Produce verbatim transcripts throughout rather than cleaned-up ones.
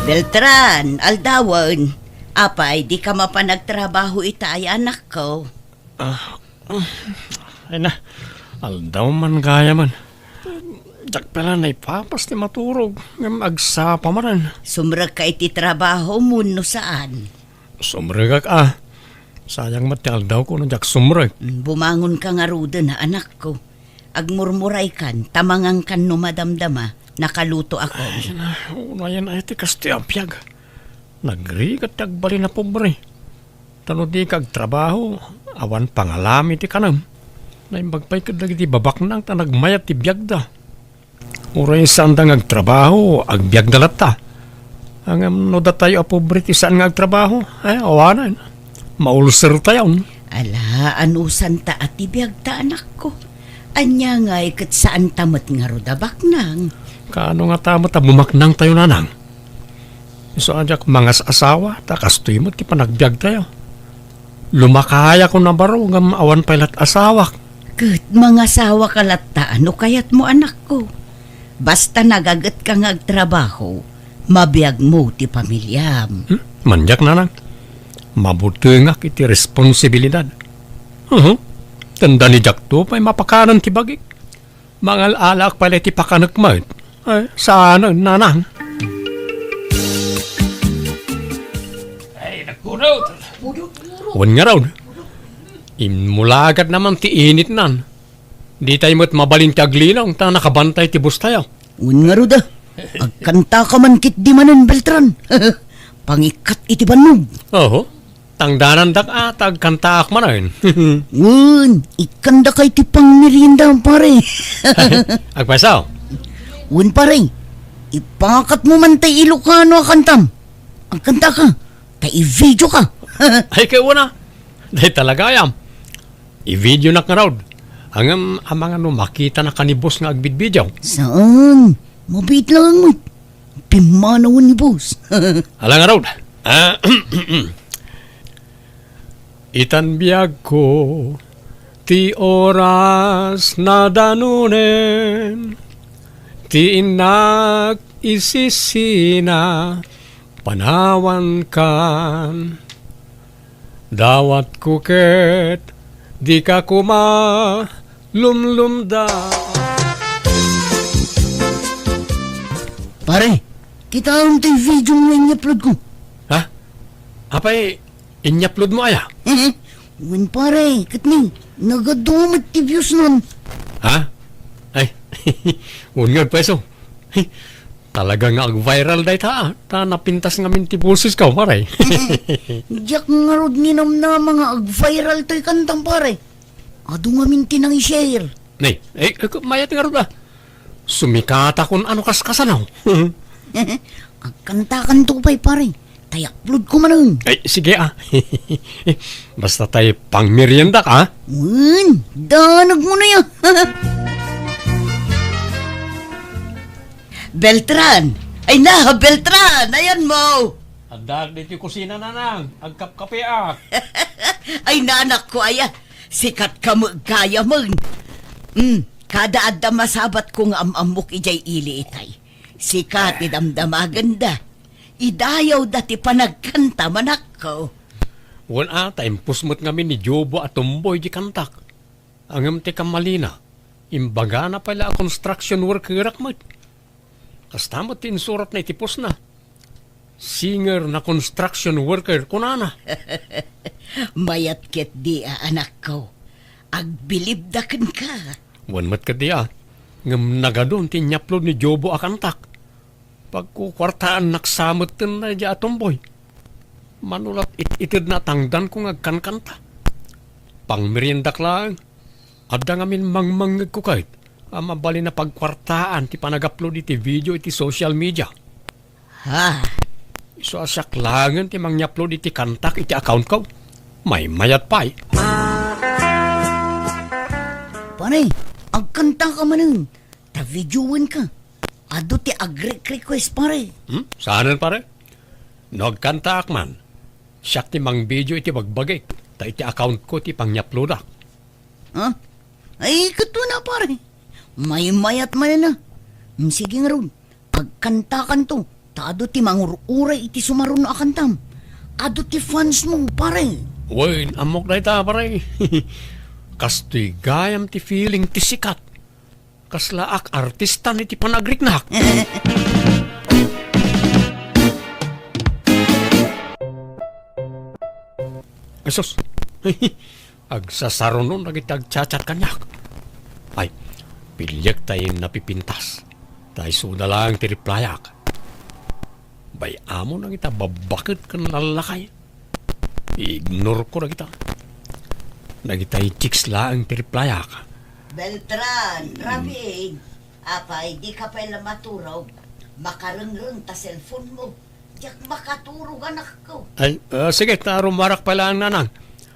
Beltran, aldawen. Apay, di ka mapan agtrabaho ita ay anakko? Ah, ay na, aldaw man gayam. Diak pay la naipapas ti maturog, ngem agsapa manen. Sumrekka iti trabaho mo no saan? Sumrekak a. Sayang met ti aldawko no diak sumrek. Mm, bumangonka ngaruden, anakko. Agmurmuraykan, ta mangangkan no madamdama, nakalutoakon. Ay, na, unayen ay ti kastoy a biag. Nagrigat ti agbalin a pobre. Ta no dika agtrabaho, awan pangalami ti kanem. Naimbag pay ket dagiti babaknang ta nagmayat ti biagda. Uray saanda nga agtrabaho, agbiagda latta. Ngem no datayo a pobre ti saan nga agtrabaho, ay, awanen. Maulsertayon. Ala, anusanta a ti biagta, anakko. Ania ngay ket saanta met ngarud a baknang? Kaano ngata met a bumaknangtayo, nanang? Isu a diak mangas-asawa, ta kastoy met ti panagbiagtayo. Lumakayakon a baro ngem awan pay lat asawak. Ket mangasawaka latta no kayatmo, anakko. Basta nagagetka nga agtrabaho, mabiagmo ti pamiliam. Hmm? Mandiak, nanang. Mabutengak iti responsibilidad. Uhu. Tanda ni diakto pay mapakanen ti bagik. Mangal-alaak pay la iti pakanek met. Ay, saan, nanang? Ay, nagpudot. Wen ngarud. Immulagat naman ti initnan. Ditay met mabalin ti aglinong ta nakabantay ti bustayo. Wen ngarud a. Agkantaka man ketdi manen, Beltran. Pangikkat iti bannog. Oho. Tangdanandak a ta agkantaak manen. Wen, ikkandaka iti pangmerienda, pare. Agpayso? Wen, pare. Ipakatmo man tay Ilocano a kantam. Agkantaka, ta i-videoka. Ay, kay una. Dayta la gayam. I-videonak ngarud. Ngem amangan no makitanak a ni boss nga agbidbidiaw. Saan? Mabiit laeng met. Pimmanawen ni boss. Ala ngarud. Ah, itan biagko, ti oras nadanunen, ti innak isisina, panawankan. Dawatko ket dika koma lumlumda. Pare, kitaem ti video nga inyupload ko. Ha? Apay, inyupload mo aya? Mhm. Wen, pare, ket ni, nagadu met ti views non. Ha? Ay, wen nga, pweso. Talaga nga ag-viral dayta, ah. Ta napintas ngamin ti bosesko, pare. Diak ngarud ninamnama nga ag-viral toy kantam, pare. Adu ngamin ti nang-share. Nay, eh, eh, mayat ngarud, ah. Sumikatakon ano kaskasano. Agkantakanto pay, pare. Ta i-upload ko manen. Ay, sige, ah. Basta tay pangmeriendak, ah. Wen, danag mo na ya. Beltran! Ay na, Beltran! Ayan mo! Addaak ditoy kusina, nanang. Agkapkapeak. Ay, nanak ko, aya. Sikat ka met gayamen. Mm, kada adda masabat ko nga am-ammok idiay ili itay. Sikat ti damdamagenda. Idayawda ti panagkanta, manakko. Wen a, ta impus met ngamin ni Jobo a tumboy di kantak. Ngem ti kammalina, imbagana pay la a construction workerak met. Kasta met ti insuratna iti postna. Singer na construction worker, kunana. Mayat ketdi a, anakko. Agbilibda kenka. Wen met ketdi a. Ngem nagadun ti inyapload ni Jobo a kantak. Pagkukuartaannak sa metten daydiay a tumboy. Mano lat it-itedna a tangdanko nga agkankanta. Pangmeriendak laeng. Adda ngamin mangmangngegko ket a mabalin a pagkuartaan ti panag-upload iti video iti social media. Ha? Isu a siak laengen ti mangni-upload iti kantak iti accountko. Maymayat pay. Pare, agkantaka manen. Ta videoenka. Adu ti agre-request, pare. Hmm? Saanen, pare? No agkantaak man, siak ti mangvideo iti bagbagik, ta iti accountko ti pangni-uploadak. Ha? Ay, ket wen a, pare. Maymayat manen a. Hmm, sige ngarud, agkantakanto, Ta adu ti mangur-uray iti sumaruno a kantam. Adu ti fans mo, pare. Wen, ammok dayta, pare. Kastoy gayam ti feeling ti sikat. Kaslaak artistan iti panagriknak. Asus. Agsasaruno dagiti agchat-chat kaniak. Ay, piliek tay napipintas. Ta isuda laeng ti replyayak. Bay-am dagita babbaket ken lallakay. I-ignore ko dagita. Dagitay chicks laeng ti replyayak. Beltran, Rabiin, apay, di ka pay la maturog? Makarengreng ta cellphone mo. Diak makaturog, anakko. Ay, ah, sige, ta rumarak pay laeng, nanang.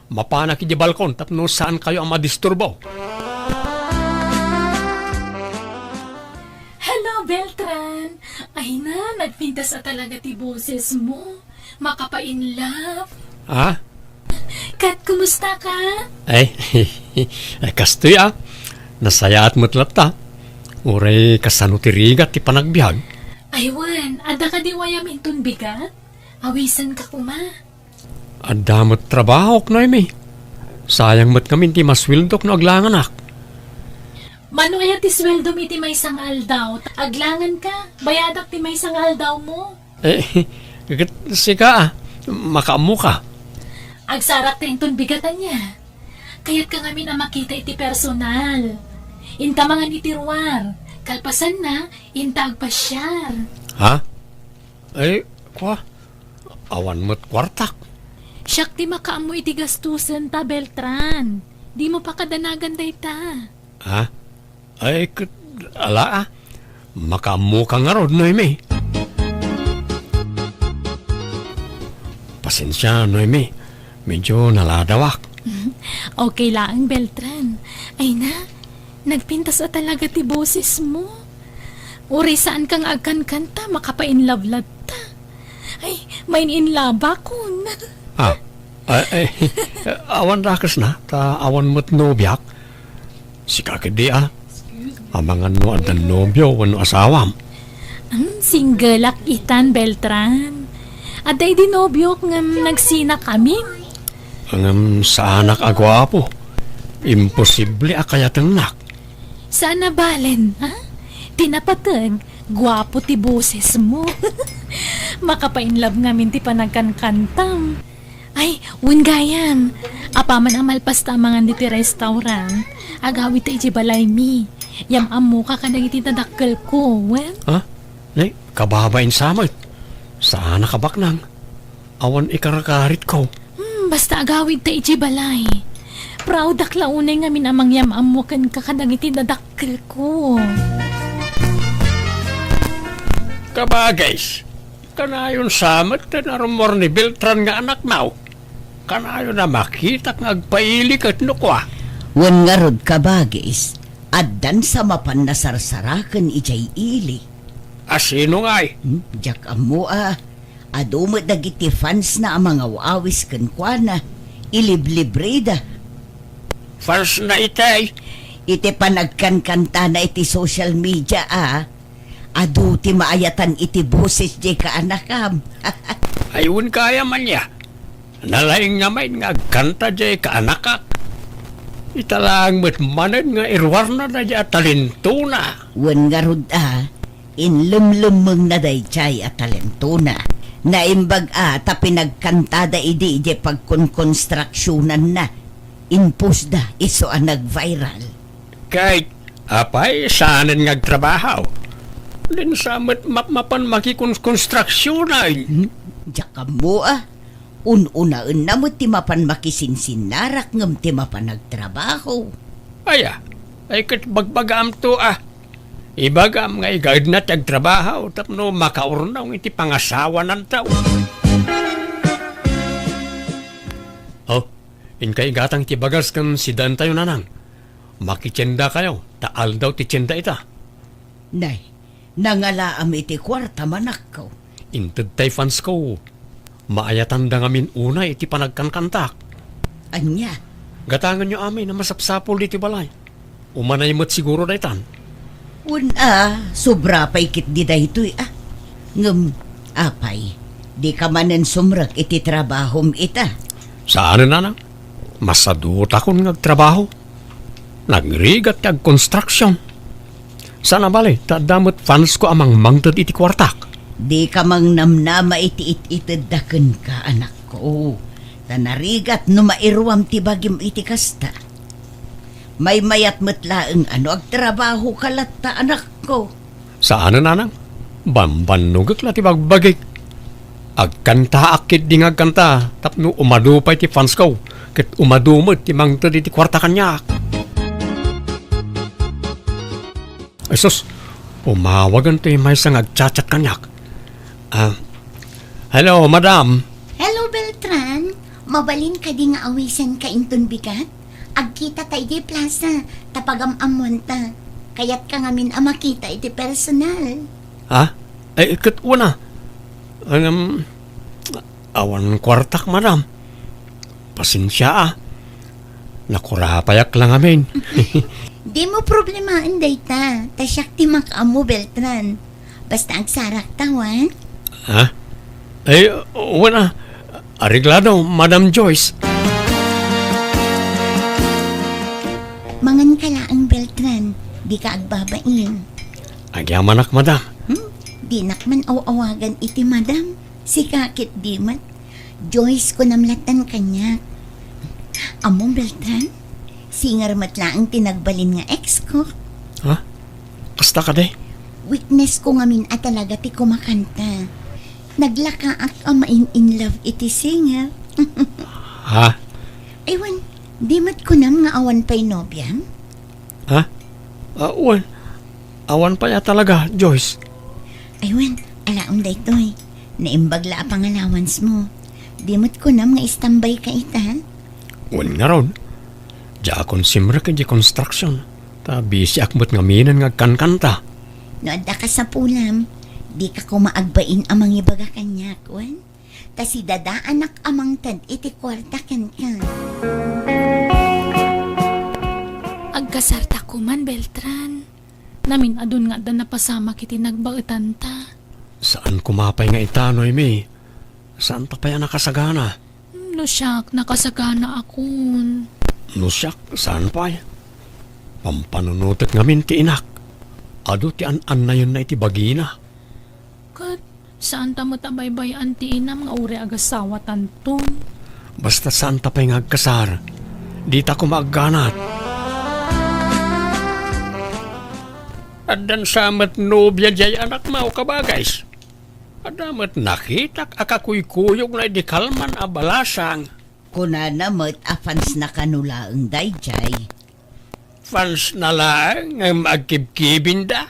Mapanak iti balkon tapno saankayo a madisturbo. Hello, Beltran! Ay na, nagpintas a talaga ti boses mo. Makapa-in love. Ha? Kat, kumusta ka? Ay, ay, kastoy, ah. Nasayaat met latta. Uray kasano ti rigat ti panagbiag? Ay, wen, adda kadi wayam inton bigat? Awisan ka koma. Adda met trabahok, Noemi. Sayang met ngamin ti masweldok no aglanganak. Mano aya ti sweldom iti maysa nga aldaw? Aglangan ka, bayadak ti maysa nga aldaw mo. Eh, ket sika, ah, makaammo ka. Agsarak ta inton bigat ania. Kayat ka ngamin a makita iti personal. Inta mangan iti ruar. Kalpasanna, inta agpasiar. Ha? Ay, kwa, awan met kuartak. Siak ti makaammo iti gastusen ta, Beltran. Dimo pakadanagan dayta. Ha? Ay, ket, ala, ah. Makaammo ka ngarud, Noemi. Pasensia, Noemi. Medyo naladawak. Okay laeng, Beltran. Ay na, nagpintas a talaga ti boses mo. Uray saan ka nga agkankanta, makapa-in love latta. Ay, main-in love akon. Ah, ay, ay, awan dakes na, ta awan met nobiak. Sika ketdi, ah. Amangan no adda nobio wenno asawam. Hmm, single-ak itan, Beltran. Adda idi nobiok ngem nagsinakamin. Ngem saanak a guapo. Imposible a kayatengnak. Saan a balen, ha? Ti napateg, guapo ti boses mo. Makapa-in love ngamin ti panagkankantam. Ay, wen gayam. Apaman a malpas ta amangan ditoy restaurant, agawid ta idiay balaymi. Yam-ammoka kadagiti dadakkelko, wen? Ha? Nay, kababain sa met. Saanak a baknang. Awan ikarkaritko. Hmm, basta agawid ta idiay balay. Proudak la unay ngamin a mangyam-ammo kenka kadagiti dadakkelko. Kabagis, kanayon sa met ti narummuar ni Beltran nga anakna. Kanayon a makitak nga agpaili ket no kua. Wen ngarud, kabagis, addan sa mapan nasarsaraken idiay ili. A sino ngay? Hmm, diak ammo a. Adu met dagiti fans na a mangaw-awis kenkuana. Iliblibrida. Fans na itay? Iti panagkankantana iti social media a. Adu ti maayatan iti boses diay kaanakam. Ay, wen gayam ania. Nalaing nga main nga agkanta diay kaanakak. Ita laeng met manen nga iruarna daydiay a talentona. Wen ngarud a, inlemlemmengna daydiay a talentona. Naimbag a ta pinagkantada idi idiay pagkonkonstruksionanna. Inpostda isu a nag-viral. Kay, apay, saanen nga agtrabaho? Dinsa met mapmapan makikons-, konstruksionan. Hmm? Diak ammo a. Un-unaenna met ti mapan makisinsinnarak ngem ti mapan agtrabaho. Aya, ay ket bagbagaamto a. Ibagam nga igaedna ti agtrabaho tapno makaurnong iti pangasawananto. Oh, inka igatang ti bagas ken sidaentayo, nanang. Makitiendakayo, ta aldaw ti tienda ita. Nay, nangalaam iti kuartam, anakko. Inted tay fansko. Maayatanda ngamin unay iti panagkankantak. Ania? Gatangenyo amin a masapsapul ditoy balay. Umanay met siguro daytan. Wen a, sobra pay ketdi daytoy a. Ngem, Apay, dika manen sumrek iti trabahom ita? Saanen, nanang. Masadutakon nga agtrabaho. Nagrigat ti agkonstruksion. Saan a bale, ta adda met fansko a mangmangted iti kuartak. Dika mangnamnama iti it-itedda kenka, anakko. Ta narigat no mairuam ti bagim iti kasta. Maymayat met laeng a no agtrabahoka latta, anakko. Saanen, nanang. Bambannogek la ti bagbagik. Agkantaak ketdi nga agkanta tapno umadu pay ti fansko, ket umadu met ti mangted iti kuarta kaniak. Ay sus, umawagen ti maysa nga agchat-chat kaniak. Ah, hello, madam. Hello, Beltran. Mabalin kadi nga awisenka inton bigat? Agkitata idiay plaza, ta pagam-ammoanta. Kayatka ngamin a makita iti personal. Ha? Ay, ket wen a. Ngem, awan kuartak, madam. Pasensia a. Nakurapayak la ngamin. Dimo problemaen dayta, ta siak ti makaammo, Beltran. Basta agsarakta, wen? Ha? Ay, wen a. Areglado, Madam Joyce. Manganka laeng, Beltran. Dika agbabain. Agyamanak, madam. Hmm? Dinak man aw-awagan iti madam. Sika ketdi met. Joyce, kunam lattan kaniak. Ammom, Beltran? Singer met laeng ti nagbalin nga ex ko. Ha? Kasta kadi? Weakness ko ngamin a talaga ti kumakanta. Naglakaak a main-in love iti singer. Ha? Ay wen, di met kunam nga awan pay nobiam? Ha? Ah, wen. Awan pay a talaga, Joyce. Ay wen, alaem daytoy. Naimbag la a pangalawansmo. Di met kunam nga istambay ka ita? Wen ngarud. Diakon simrek idiay construction. Ta bisiak met ngaminen nga agkankanta. No adda kasapulam, dika koma agbain a mangibaga kaniak, wen? Ta sidadaanak a mangted iti kuarta kenka. Agkasarta koman, Beltran. Namin-adun nga adda napasamak iti nagbaetanta. Saan koma pay nga ita, Noemi. Saanta pay a nakasagana. No siak, nakasaganaakon. No siak, saan pay. Pampanunotek ngamin ti inak. Adu ti an-annayenna iti bagina. Ket saanta met a baybay-an ti inam nga uray agasawatanto. Basta saanta pay nga agkasar, dita koma agganat. Addan sa met nobia diay anakmo, kabagis. Adda met nakitak a kakuykuyogna idi kalman a balasang. Kunana met a fansna kano laeng daydiay. Fansna laeng ngem agkibkibinda?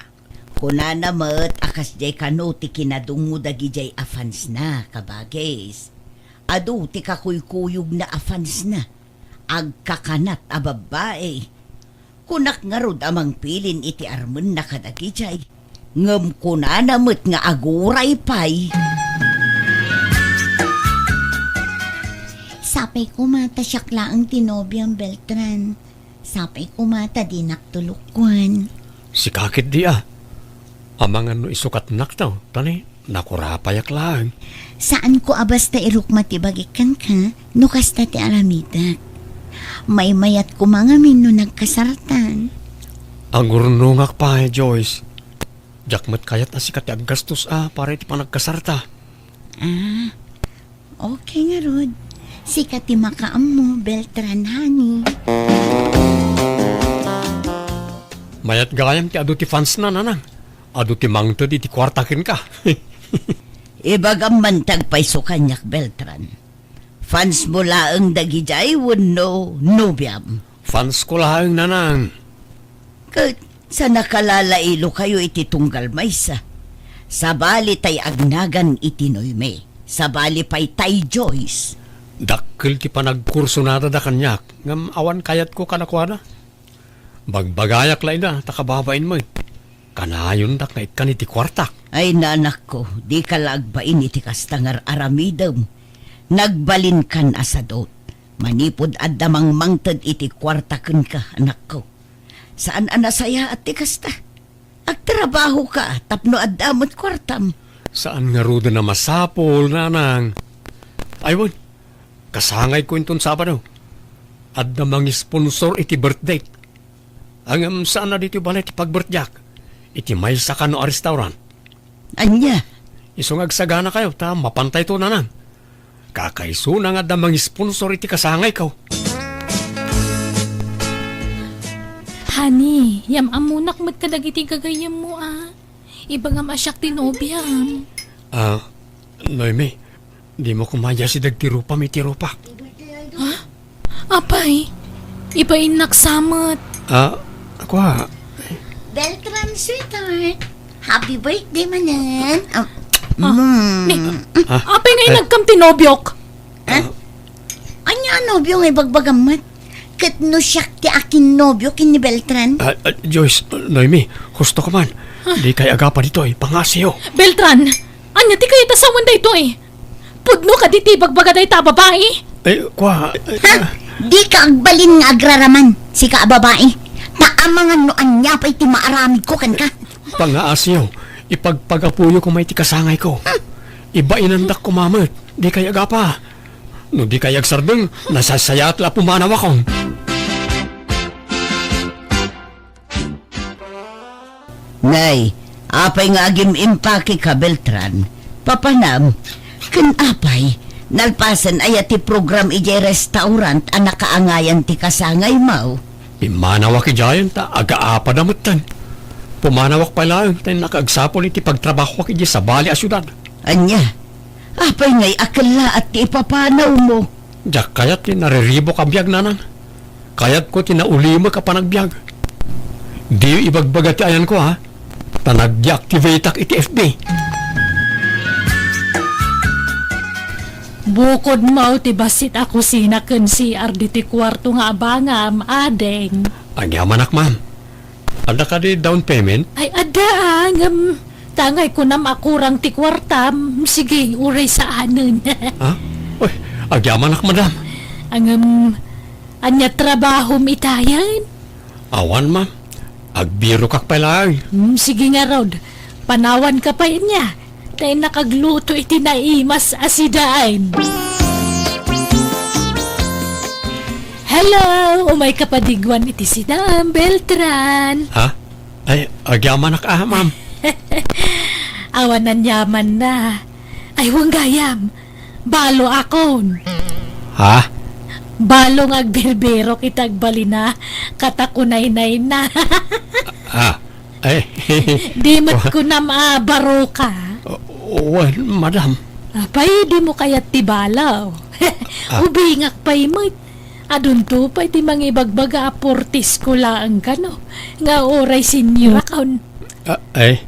Kunana met a kasdiay kano ti kinadungngo dagidiay a fansna, kabagis. Adu ti kakuykuyogna a fansna. Agkakanat a babbai. Kunak ngarud a mangpilin iti armenna kadagidiay. Ngem kunana met nga aguray pay. Sapay koma ta siak laeng ti nobiam, Beltran. Sapay koma ta dinak tulokkuan. Sika ketdi a. Amangan no isukatnakto, ta ni, nakurapayak laeng. Saanko a basta irukma ti bagik kenka no kasta ti aramidek. Maymayat koma ngamin no nagkasartan. Agurnongak pay, Joyce. Diak met kayat a sika ti aggastos a para iti panagkasarta. Ah, okay ngarud. Sika ti makaammo, Beltran, honey. Mayat gayam ti adu ti fansna, nanang. Adu ti mangted iti kuarta kenka. Ibagam man ti agpayso kaniak, Beltran. Fansmo laeng dagidiay wenno nobiam? Fansko laeng, nanang. Ket sa nakalalailo kayo iti tunggal maysa, sabali tay agnagan iti Noemi, sabali pay tay Joyce. Dakkel ti panagkursonada da kaniak, ngem awan kayatko kadakuada. Bagbagayak la ida, ta kababain met. Kanayondak nga ikkan iti kuartak. Ay, nanakko, dika la agbain iti kasta nga ar-aramidem. Nagbalinkan a sadut. Manipud adda mangmangted iti kuarta kenka, anakko. Saan a nasayaat ti kasta. Agtrabahoka tapno adda met kuartam. Saan ngaruden a masapul, nanang. Ay, wen, kasangayko inton Sabado. Adda mangisponsor iti birthday. Ngem saan a ditoy balay ti pagbirthday-ak. Iti maysa kano a restaurant. Ania? Isu nga agsaganakayo, ta mapantayto, nanang. Kakaisuna nga adda mangisponsor iti kasangayko. Honey, yam-ammonak met kadagiti gagayyemmo, a. Ibagam a siak ti nobiam. A, Noemi, dimo koma iyasideg ti rupam iti rupak. Ha? Apay, ibainnak sa met. A, kua. Beltran, sweetheart. Happy birthday manen. A, mm. Ni, apay nga inagkam ti nobiok? Ha? Ania a nobio nga ibagbagam met? Ket no siak ti akinnobio ken ni Beltran? A, a, Joyce, Noemi, husto ka man. Dikay agapa ditoy, pangaasiyo. Beltran, ania ti kayat a sawen daytoy? Pudno kadi ti ibagbaga dayta a babai? Ay, kua. Ha? Dika agbalin nga agraraman, sika a babai. Ta amangan no ania pay ti maaramidko kenka. Pangaasiyo, ipagpagapuyo koma iti kasangayko. Ibainandak koma met, dikay agapa. No dikay agsardeng, nasaysayaat la a pumanawakon. Nay, apay nga agim-impake ka, Beltran? Papanam, ken apay, nalpasen aya ti program idiay restaurant a nakaangayan ti kasangaymo? Immanawak idiayen ta agaapada metten. Pumanawak pay laeng ta innaka agsapul iti pagtrabahoak idiay sabali a siudad. Ania? Apay ngay a kellaat ti ipapanawmo? Diak kayat ti nariribuk a biag, nanang. Kayatko ti naulimek a panagbiag. Diyo ibagbaga ti ayanko, ha? Ta nag-deactivate-ak iti F B. Bukodmo ti bassit a kusina ken C R ditoy kuarto nga abangam, ading. Agyamanak, ma'am. Adda kadi down payment? Ay, adda, ah, ngem ta ngay kunam a kurang ti kuartam, sige, uray saanen. Ha? Uy, agyamanak, madam. Ngem, ania trabahom itayen? Awan, ma'am. Agbirokak pay laeng. Hmm, sige ngarud. Panawanka pay ania. Ta innaka agluto iti naimas a sidaen. Hello! Umayka padigwan iti sidaem, Beltran. Ha? Ay, agyamanak a, ma'am. Awan aniamanna. Ay, wen gayam. Baloakon. Ha? Balo nga agbirbirok iti agbalina, ket kunaynayna. Ah, ay. Di met kunam a baroka. Wen, madam. Apay, dimo kayat ti balo? Ah. Ubingak pay met. Adunto pay ti mangibagbaga a portisko laeng kano, nga uray seniorakon. Ah, ay.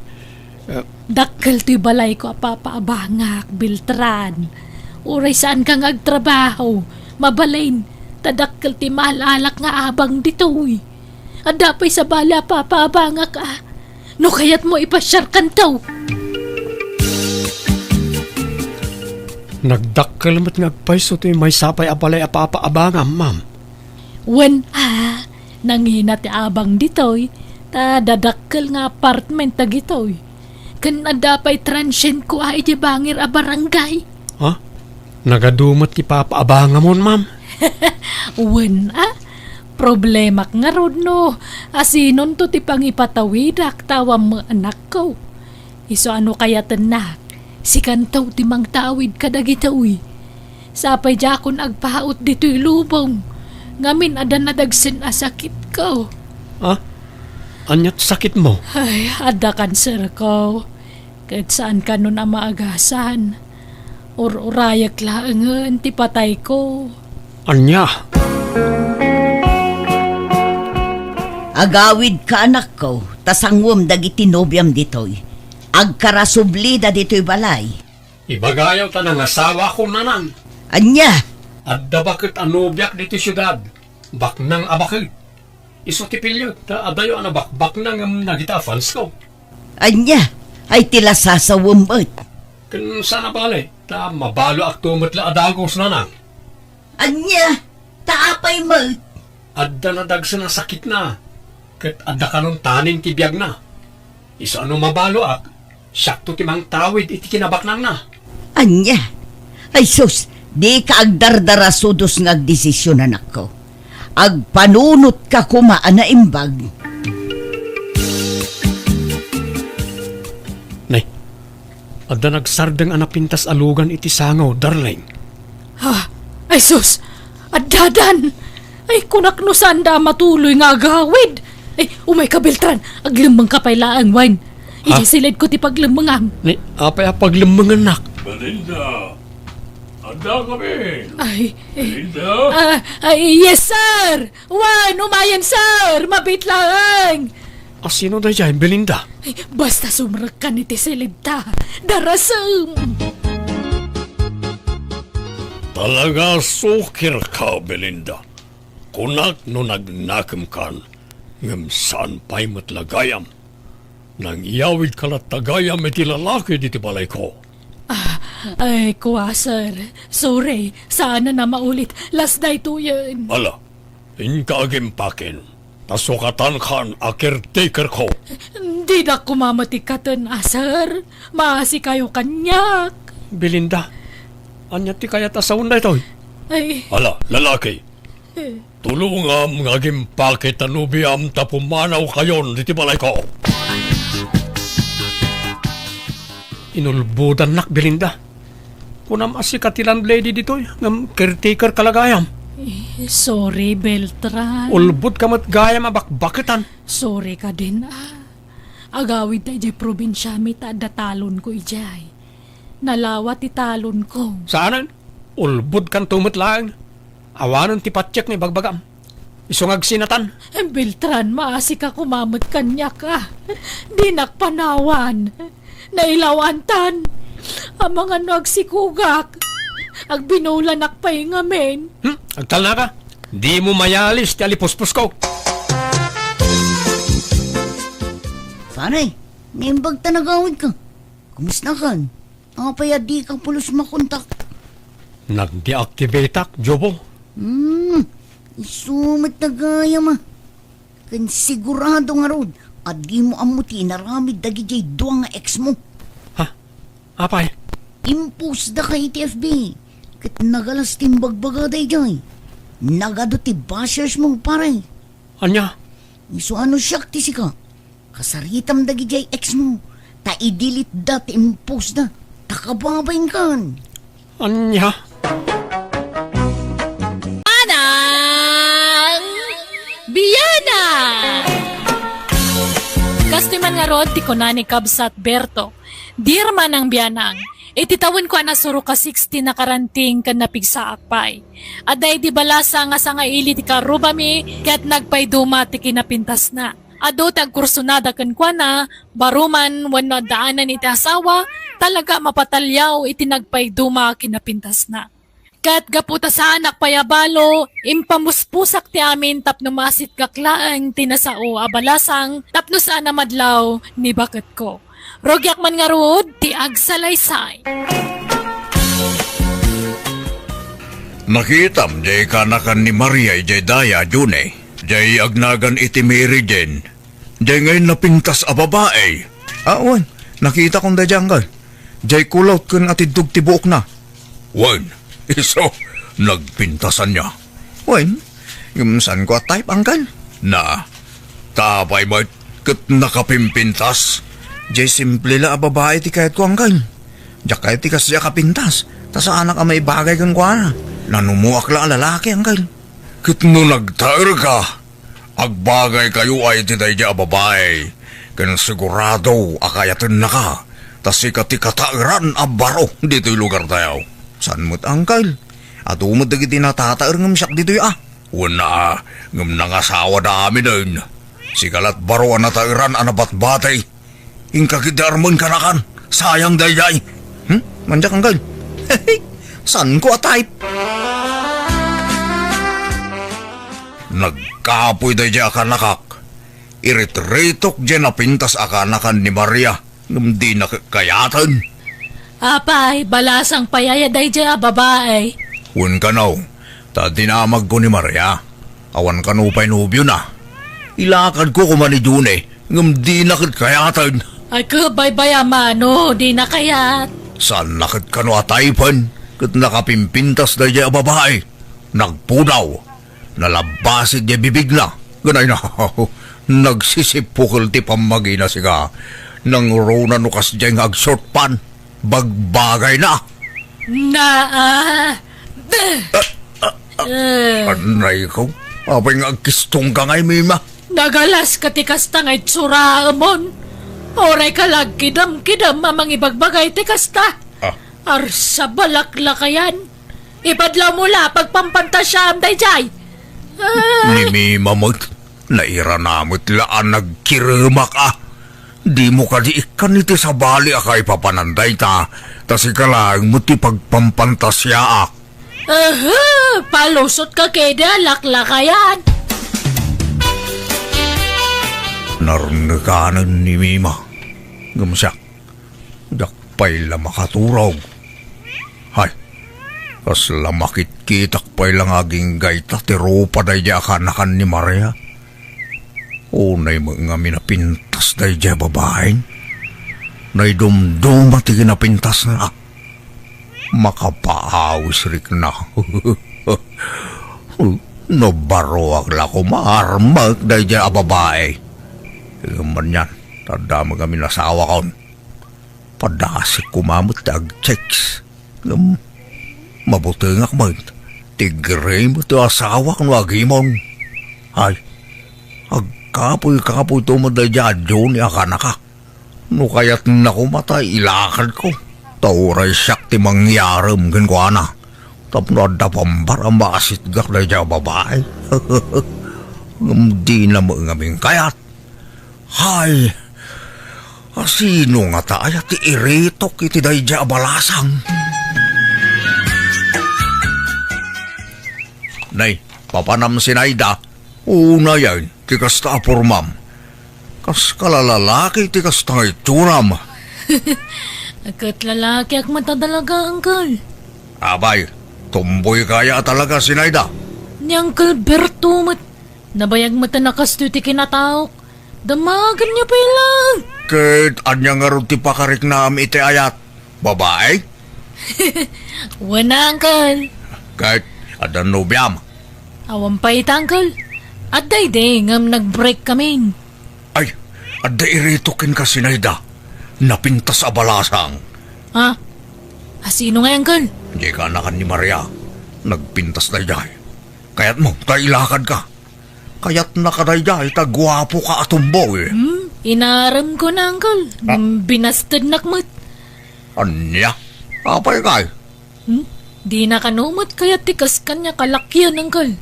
Ah. Dakkel toy balayko a papaabangak, Beltran. Uray saanka nga agtrabaho, mabalin, ta dakkel ti maal-alak nga abang ditoy. Adda pay sabali a papaabangak a. No kayatmo, ipasiarkanto. Nagdakkel met nga agpayso toy maysa pay a balay a papaabangam, ma'am. Wen a, nangina ti abang ditoy, ta dadakkel nga apartment dagitoy. Ken adda pay transientko a idiay bangir a barangay. Ha? Nagadu met ti papaabangamon, ma'am? Wen a, problemak ngarud no asinonto ti pangipatawidak ta awan met anakko. Isu a no kayatennak, sikanto ti mangtawid kadagitoy. Sapay diakon agpaut ditoy lubong, ngamin adda nadagsen a sakitko. Ha? Ania ti sakitmo? Ay, adda kanserko. Ket saan kanon a maagasan. Ur-urayek laengen ti patayko. Ania? Agawidka, anakko, ta sanguem dagiti nobiam ditoy. Agkarasublida ditoy balay. Ibagayo ta nangasawakon, nanang. Ania? Adda baket a nobiak ditoy siudad. Baknang a baket. Isu ti piliek, ta adayo a nabakbaknang ngem dagita a fansko. Ania? Ay ti lasasawem met. Ken saan a bale, ta mabaloakto met la a dagus, nanang. Ania? Ta apay met? Adda nadagsen a sakitna, ket adda kanon taning ti biagna. Isu a no mabaloak, Siakto ti mangtawid iti kinabaknangna. Ania? Ay sus, dika agdardara sudos nga agdesisyon, anakko. Agpanunotka koma a naimbag. Nay, adda nagsardeng a napintas a lugan iti sango, darling. Ha? Ay sus! Addadan! Ay, kunak no saanda a matuloy nga agawid. Ay, umayka, Beltran. Aglemmengka pay laeng, wen. Ha? Idiay silidko ti paglemmengam. Ni, apay a paglemmengennak? Belinda, adda kami. Ay, eh, Belinda? Ah, ay, yes, sir. Wen, umayen, sir. Mabiit laeng. A, sino daydiay, Belinda? Ay, basta sumrekkan iti silidta. Darasem. Talaga sukirka, Belinda. Kunak no nagnakemkan, ngem saan pay met la gayam. Nangyawidka latta gayam iti lalaki ditoy balayko. Ah, ay, kua, sir. Sorry, saan a maulit. Last daytoyen. Ala, inka agimpaken. Ta sukatankan a caretakerko. Dinak koma met ikkaten a, sir. Maasikayo kaniak. Belinda, ania ti kayat a sawen daytoy? Ay. Ala, lalaki. Eh. Tulongam nga agimpake ta nobiam ta pumanawkayon ditoy balayko. Inulbodannak, Belinda. Kunam a sika ti landlady ditoy, ngem caretakerka la gayam. Eh, sorry, Beltran. Ulbodka met gayam a bakbaketan. Sorry kadin, ah. Agawidta idiay probinsiami ta adda talonko idiay. Nalawa ti talonko. Saanen? Ulbodkanto met laeng. Awanen ti patiek nga ibagbagam. Isu nga agsinatan. Beltran, maasika koma met kaniak, ah. Dinak panawan. Nailawantan. Amangan no agsikogak. Agbinulanak pay ngamin. Hmm? Agtalnaka? Dimo mayalis ti alipuspusko. Pare, naimbag ta nagawidka. Kumustakan? Apay a dika pulos makontak? Nag-deactivateak, Jobo. Hmm, isu met gayam a. Ken sigurado ngarud a dimo ammo ti inaramid dagidiay dua nga ex mo. Ha? Apay? Impost daka iti F B. Ket nagalas ti imbagbagada idiay. Nagadu ti bashersmo, pare. Ania? Isu a no siak ti sika, kasaritam dagidiay ex mo, ta i-delete da ti impost da, ta kababainkan. Ania? Manang Biana! Kastoy man ngarud ti kuna ni Kabsat Berto, "Dear Manang Bianang, iti tawen ko a nasuro ka sixty nakaranting ken napigsaak pay. Adda idi balasang nga sangaili ti karrubami ket nagpaiduma ti kinapintasna. Adu ti agkursunada kenkuana, baro man wenno addaanan iti asawa, talaga a mapataliaw iti nagpaiduma kinapintasna. Ket gapu ta saanak pay a balo, impamuspusak ti amin tapno maasitkak laeng ti nasao a balasang tapno saan a madlaw ni baketko. Rugiak man ngarud ti agsalaysay." Nakitam diay kanakan ni Maria idiay daya a June, diay agnagan iti Mary Jane. Diay ngay napintas a babai. Ah, wen, nakitakon daydiay, anggal. Diay kulot ken atiddog ti buokna. Wen, isu, nagpintasan niya. Wen, ngem saanko a type, anggal. Na, ta apay met ket nakapimpintas? Diay simple la a babai ti kayatko, anggal. Diak kayat ti kasdiay a kapintas, ta saanak a maibagay kenkuana. Nanumoak la a lalaki, anggal. Ket no nagtaerka, agbagaykayo ay iti daydiay a babai, ken sigurado a kayatennaka, ta sika ti kataeran a baro ditoy lugartayo. Saan met, angkel? Adu met dagiti natataer ngem siak ditoy a. Wen a, ngem nangasawada aminen. Sika lat baro a nataeran a nabatbati. Inka ketdi armen kanakan. Sayang daydiay. Hmm? Mandiak, angkel. Saanko a type. Nagkapoy daydiay a kanakak. Iritiritok diay napintas a kanakan ni Maria, ngem dina kayaten. Apay, balasang pay aya daydiay a babai? Wen kano, ta dinamagko ni Maria. Awan kano pay nobiona. Ilakadko koma ni June, ngem dina ket kayaten. Ay, kabaybayam a no, dina kayat. Saanna ket kano a taypen ket nakapimpintas daydiay a babai. Nagpudaw. Nalabbasit diay bibigna. Ganayna, nagsisipukel ti pammagina, sika. Nangruna no kasdiay nga agshort pant. Bagbagayna. Na, ah, eh. Anay ko. Apay nga agkistongka ngay, Mima? Nagalaska ti kasta nga itsuraemon. Uray ka la agkidem-kidem a mangibagbagay ti kasta. Ah. Arsa, balaklakayan. Ipadlawmo la, pagpampantasiaam daydiay. Ah. Ni Mima met, nairana met la a nagkiremak a. Dimo kadi ikkan iti sabali a kaipapanan dayta, ta sika laeng met ti pagpampantasiaak. Aha, palusotka kadi a laklakayan. Narnekanen ni Mima. Ngem siak, diak pay la makaturog. Hay, kasla makitkitak pay la nga aginggayta ti rupa daydiay a kanakan ni Maria. Unay met ngamin a pintas daydiay a babaen. Naidumduma ti kinapintasna. Makapaawis rikna. No baroak la koma, armek daydiay a babai. Ngem anian, ta adda met ngamin asawakon. Padasik koma met ti agchicks. Ngem, mabutengak met. Ti gray met ti asawak no agimon. Ay, agkapuy-kapuyto met daydiay a Johnny a kanaka. No kayatna koma ta ilakadko. Ta uray siak ti mangyarem kenkuana. Tapno adda pambar a maasitgak daydiay a babai. Ngem dina met ngamin kayat. Hay, a sino ngata aya ti iritok iti daydiay a balasang? Nay, papanam, Sinaida. Unayen ti kasta a pormam. Kas ka la lalaki ti kasta nga itsuram. Ket lalakiak met a talaga, Uncle. Apay, tomboy ka aya a talaga, Sinaida? Ni Uncle Berto met. Nabayag met a nakastoy ti kinataok. Damagenyo pay laeng. Ket ania ngarud ti pakariknam iti ayat? Babai? Wen, Uncle. Ket adda nobiam? Awan pay ita, Uncle. Adda idi ngem nag-break kamin. Ay, adda iritok kenka, Sinaida. Napintas a balasang. Ha? A sino ngay, Uncle? Diay kaanakan ni Maria. Nagpintas daydiay. Kayatmo ta ilakadka? Kayatnaka daydiay ta guapoka a tomboy. Hmm? Inaremko na, Uncle. Ah. Ngem binastednak met. Ania? Apay kay? Hmm? Dina kano met kayat ti kas kaniak a lakian, Uncle.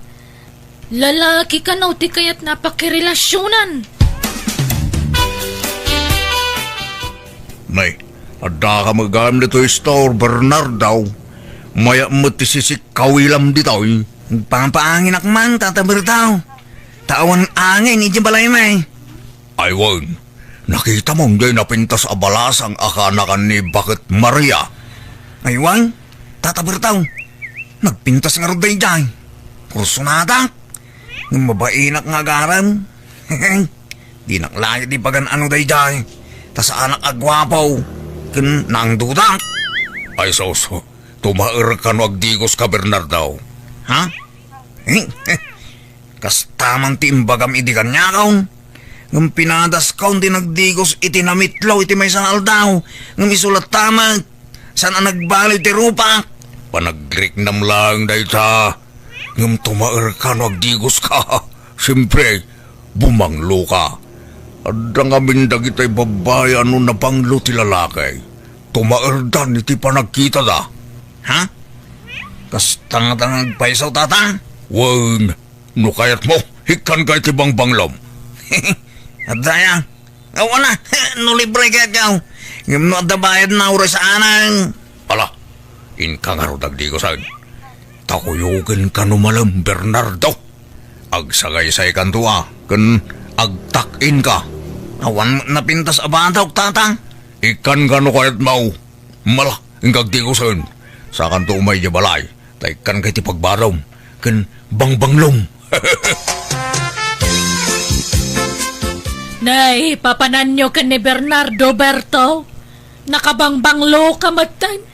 Lalaki kano ti kayatna a pakirelasionan. Nay, addaka met gayam ditoy store, Bernardo. Mayat met ti sisikkawilam ditoy. Agpapaanginak man, Tata Berto. Ta awan angin idiay balay, may. Ay wen, nakitam diay napintas a balasang a kaanakan ni Baket Maria? Ay wen, Tata Berto, nagpintas ngarud daydiay. Kursunada. Ngem mabainak nga agarem. Dinak laeng ibagan no daydiay. Ta saanak a guapo. Ken nangduda. Ay sus, tumaer kano agdigoska, Bernardo. Ha? Kasta man ti imbagam idi kaniakon. Ngem pinadaskon ti nagdigos iti namitlo iti maysa nga aldaw. Ngem isu latta met, saan a nagbaliw ti rupak. Panagriknam laeng dayta. Ngem tumaer kano agdigoska. Siempre, bumangloka. Adda ngamin dagitay babbai a no nabanglo ti lalaki, tumaerdan iti panagkitada. Ha? Kasta ngata nga agpayso, Tata? Wen, no kayatmo, ikkanka iti bangbanglom. Adda aya? Awan a, no libre kayatko. Ngem no adda bayadna, uray saanen. Ala, inka ngarud agdigosen. Ta kuyogenka no malem, Bernardo. Agsagaysaykanto a, ken agtak-inka. Awan met napintas a batok, Tata. Ikkanka no kayatmo. Mala, inka agdigosen. Sakanto umay idiay balay, ta ikkanka iti pagbadom ken bangbanglom. Nay, papananyo ken ni Bernardo, Berto? Nakabangbanglo ka metten.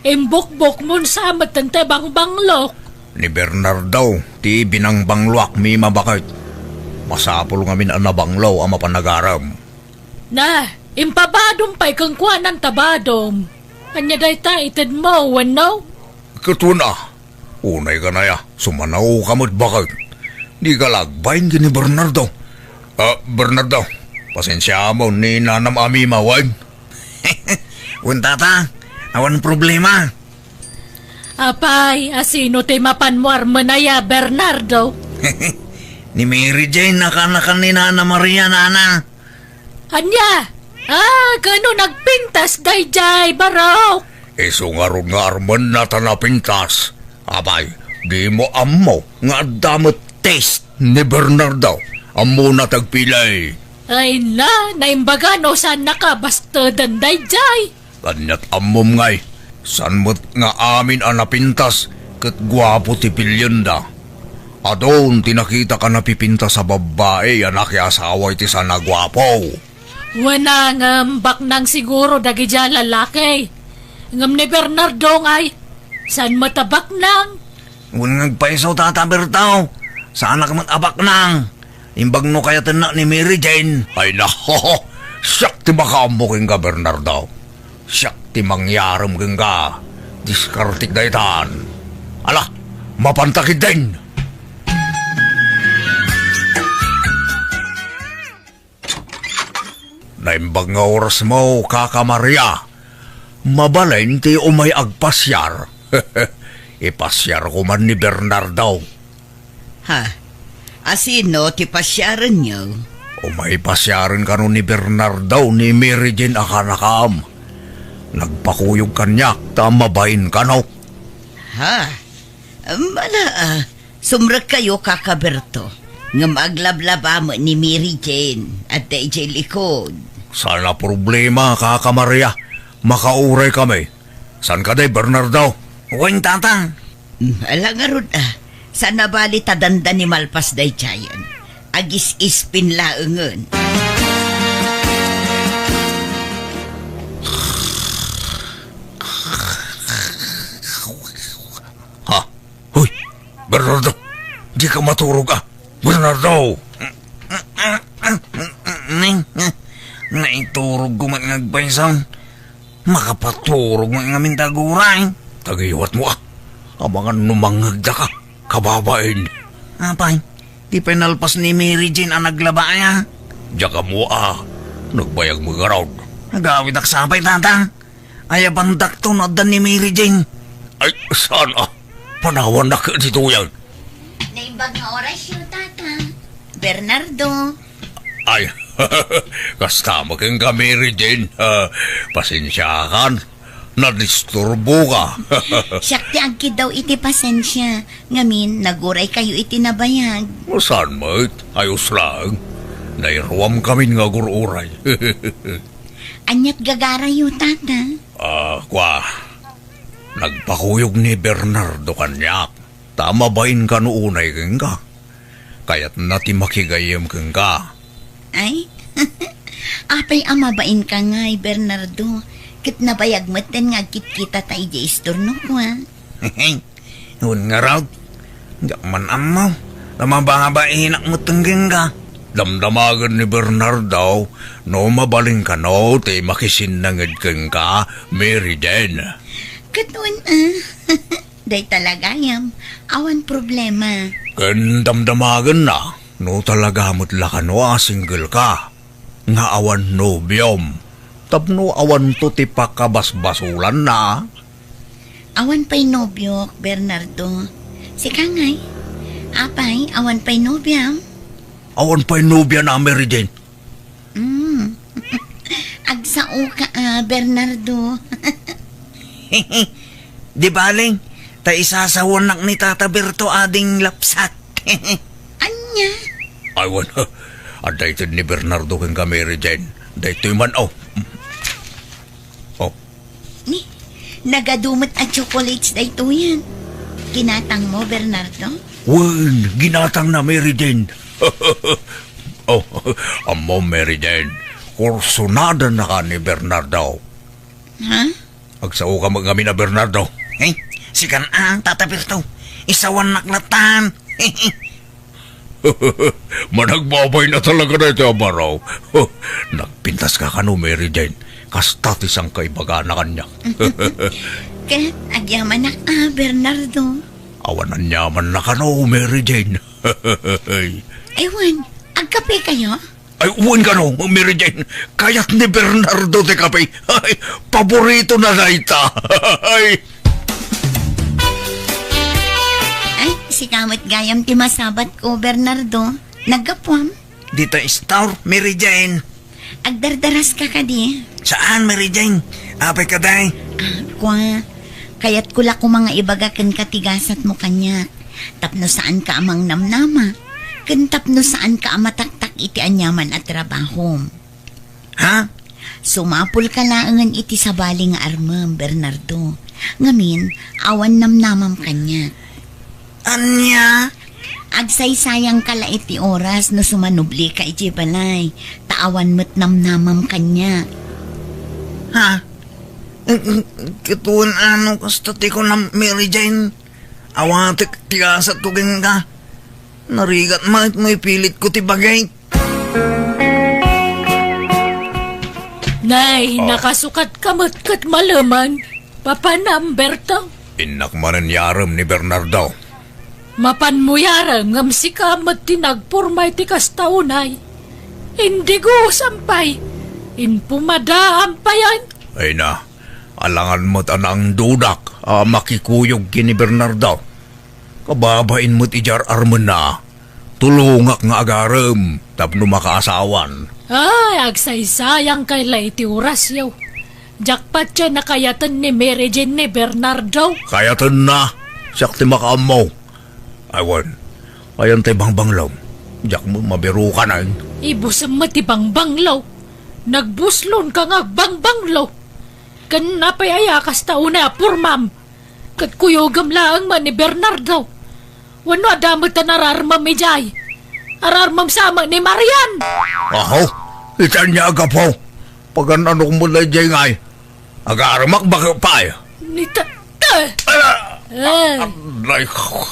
Imbukbok mo sa metten ti bangbanglo. Ni Bernardo ti binangbangloak, Mima, baket. Masapul ngamin a nabanglo a mapan agarem. Na, impabadom pay kenkuana ta badom. Ania dayta, itedmo, wenno? Ket wen a, unay ka nay a, sumanaw ka met baket. Di ka la agbain ken ni Bernardo. Ah, Bernardo, pasensiaam ni nanam a Mima, wen? Wen, tata, awan problema. Apay, a sino ti mapanmo armen aya, Bernardo? Ni Mary Jane a kanakan ni Nana Maria, nana. Ania? Ah, kano nagpintas daydiay, Barok? Isu ngarud nga armenna ta napintas. Apay, dimo ammo nga adda met taste ni Bernardo. Ammona ti agpilay. Ay na, naimbaga no saan nakabasteden daydiay. Aniat ammom ngay, saan met nga amin a napintas ket guapo ti pilienda. Adun ti nakitak a napipintas a babbai a nakiasawa iti saan a guapo. Wen a, ngem baknang siguro dagiti a lalaki. Ngem ni Bernardo ngay, saan met a baknang? Wen nga agpayso, Tata Berto, saanak met a baknang. Imbag no kayatennak ni Mary Jane. Ay, naho! Siak ti makaammo kenka, Bernardo. Siak ti mangyarem kenka. Diskartek daytan. Ala, mapanta ketdin! Naimbag nga orasmo, Kaka Maria. Mabalin ti umay agpasiar. Ipasiarko man ni Bernardo. Ha? A sino ti pasiarenyo? Umay pasiaren kano ni Bernardo ni Mary Jane a kanakam. Nagpakuyog kaniak ta mabain kano. Ha? Mala, ah, sumrekkayo, Kaka Berto. Ngem aglablaba met ni Mary Jane, adda idiay likod. Saan a problema, Kaka Maria. Makauray kami. Saan kadi, Bernardo? Wen, Tata. Hmm, ala ngarud, ah. Saan a bali ta dandani malpas daydiayen. Agis-ispin laengen. Ha? Hoy, Bernardo, dika maturog, ah. Bernardo! Naiturogko met nga agpayso. Makapaturog met ngamin ta aguray. Tagiwatmo, ah. Amangan no mangngegdaka, kababain. Apay, di pay nalpas ni Mary Jane a naglaba aya? Diak ammo, ah. Nagbayag met ngarud. Agawidak sa pay, Tata. Ayabandakto no adda ni Mary Jane. Ay, saan, ah? Panawannak ditoyen. Naimbag nga orasyo, Tata. Bernardo. Ay, kasta met kenka, Mary Jane. Ah, pasensiakan. Nadisturboka. Siak ti agkiddaw iti pasensia. Ngamin, naguraykayo iti nabayag. Saan met? Ayos laeng. Nairuamkamin nga agur-uray. Aniat gagarayo, Tata? Ah, kua, nagpakuyog ni Bernardo kaniak, ta mabain kano unay kenka. Kayatna ti makigayyem kenka. Ay, apay a mabainka ngay, Bernardo, ket nabayag metten nga agkitkitata idiay istornok, a? Wen ngarud, diak man ammo, ta mababainak metten kenka. Damdamagen ni Bernardo no mabalin kano ti makisinnanged kenka, Mary Jane. Ket wen, a? Dayta la gayam, awan problema. Ken damdamagenna no talaga met la kano a single ka. Nga awan nobiom, tapno awanto ti pakabasbasolanna. Awan pay nobiok, Bernardo. Sika ngay? Apay, awan pay nobiam? Awan pay nobiana, Mary Jane. Mm. Agsao ka, a, Bernardo. Di bale, ta isasawannak ni Tata Berto ading lapsat. Ania? Ay, wen, adda ited ni Bernardo kenka, Mary Jane. Daytoy man, o. O. Ni, nagadu met a chocolates daytoyen. Ginatangmo, Bernardo? Wen, ginatangna, Mary Jane. Oh, ammo, Mary Jane, kursunadannaka ni Bernardo. Ha? Agsaoka met ngamin a Bernardo. Eh, sikan a, Tata Berto. Isawannak latan. Managbabayna talaga daytoy a baro. Nagpintaska kano, Mary Jane. Kasta ti sangkaibagana kaniak. Ket agyamanak a, Bernardo. Awan aniamanna kano, Mary Jane. Ay, wen, agkapekayo? Ay, wen kano, Mary Jane. Kayat ni Bernardo ti kape. Ay, paboritona dayta. Ay. Ay, sika met gayam ti masabatko, Bernardo. Naggapuam? Dita store, Mary Jane. Agdardaraska kadi? Saan, Mary Jane? Apay ka, day? Ah, kua, kayatko la koma nga ibaga kenka ti gasatmo kaniak. Tapno saanka a mangnamnama, ken tapno saanka a mataktak iti aniaman a trabahom. Ha? Sumapulka laengen iti sabali nga armem, Bernardo. Ngamin, awan namnamam kaniak. Ania? Agsaysayangka la iti oras no sumanublika idiay balay, ta awan met namnamam kaniak. Ha? Ket wen ano kasta ti kunam, Mary Jane? Awatek ti gasatko kenka. Narigat met no ipilitko ti bagik. Nay, oh, nakasukatka met ket maleman. Papanam, Berto? Innak manen yarem ni Bernardo. Mapanmo yarem ngem sika met ti nagpurma iti kasta unay. Indigo, sampay. Inpumadaam payen. Ay na, alangan met a nangdudak a makikuyog ken ni Bernardo. Kababain met idiay ar-armenna. Tulongak nga agarem tapno makaasawan. Ay, agsaysayangkay la iti orasyo. Diak patien a kayaten ni Mary Jane ni Bernardo. Kayatenna. Siak ti makaammo. Ay wen, ayan ti bangbanglo. Diak met mabirukanen. Ibusem met ti bangbanglo. Nagbuslonka nga agbangbanglo. Ken apay aya kasta unay a purmam? Ket kuyogem laeng met ni Bernardo. Wenno adda met a nararmem idiay? Ararmem sa met ni Marian. Aho, ita ania a gapu? Pagan-anok met la idiay ngay? Agaremak baket pay. Ni ta-, ta-, ala! Eh. Anay,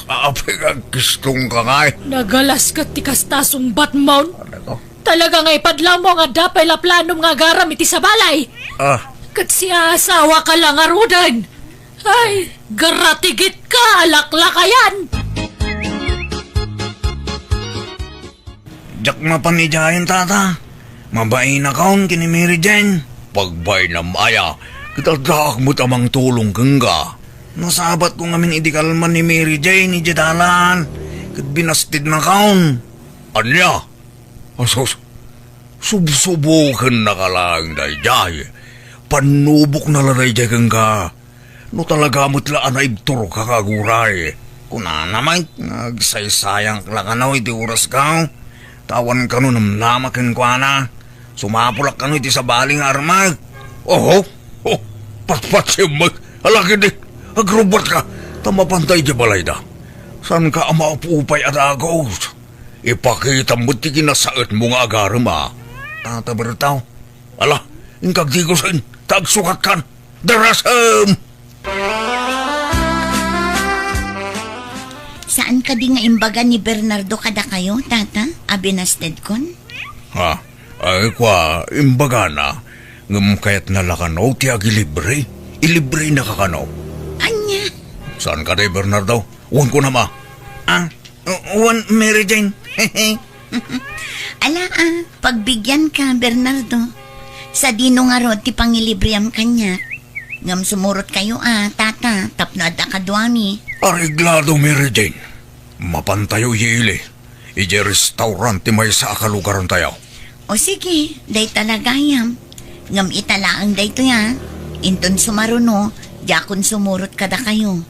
apay nga agkistongka ngay? Nagalas ket ti kasta sungbatmon. Ano ko? Talaga nga ipadlawmo nga adda pay la planom nga agarem iti sabali. Ah. Ket siasawaka la ngaruden. Ay, garatigit ka, alaklakayan! Diak mapan idiayen, Tata. Mabainakon ken ni Mary Jane. Pagbainam aya, ket addaak met a mangtulong kenka. Nasabatko ngamin idi kalman ni Mary Jane idiay dalan, ket binastednakon. Ania? Asus, subsubokennaka laeng daydiay. Pannubokna la daydiay kenka. No talaga met la a naibturka nga aguray. Kunana met nga agsaysayank la kano iti orasko, ta awan kano namnama kenkuana. Sumapulak kano iti sabali nga armek. Oho, oh, patpatsem met. Ala ketdi, agrubbuatka, ta mapanta idiay balayda. Saanka a maupupay a dagus. Ipakitam met ti kinasaetmo nga agarem a. Tata Bertaw. Ala, inka agdigusen, ta agsukatkan. Darasem! Saan kadi nga imbaga ni Bernardo kadakayo, Tata, a binastedkon? Ha? Ay, kua, imbagana, ngem kayatna la kano ti agilibre? Ilibrenaka kano? Ania? Saan kadi, Bernardo? Wen kunam a. Ah? Wen, Mary Jane. Ala, ah, pagbigianka, Bernardo. Sadino ngarud ti pangilibriam kaniak? Ngem sumurotkayo, ah, Tata, tapno adda kaduami. Areglado, Mary Jane. Mapantayo idiay ili. Idiay restaurant ti maysa a kalugarantayo. O sige, dayta la gayam. Ngem ita laeng daytoy, ah. Inton sumaruno, diakon sumurot kadakayo.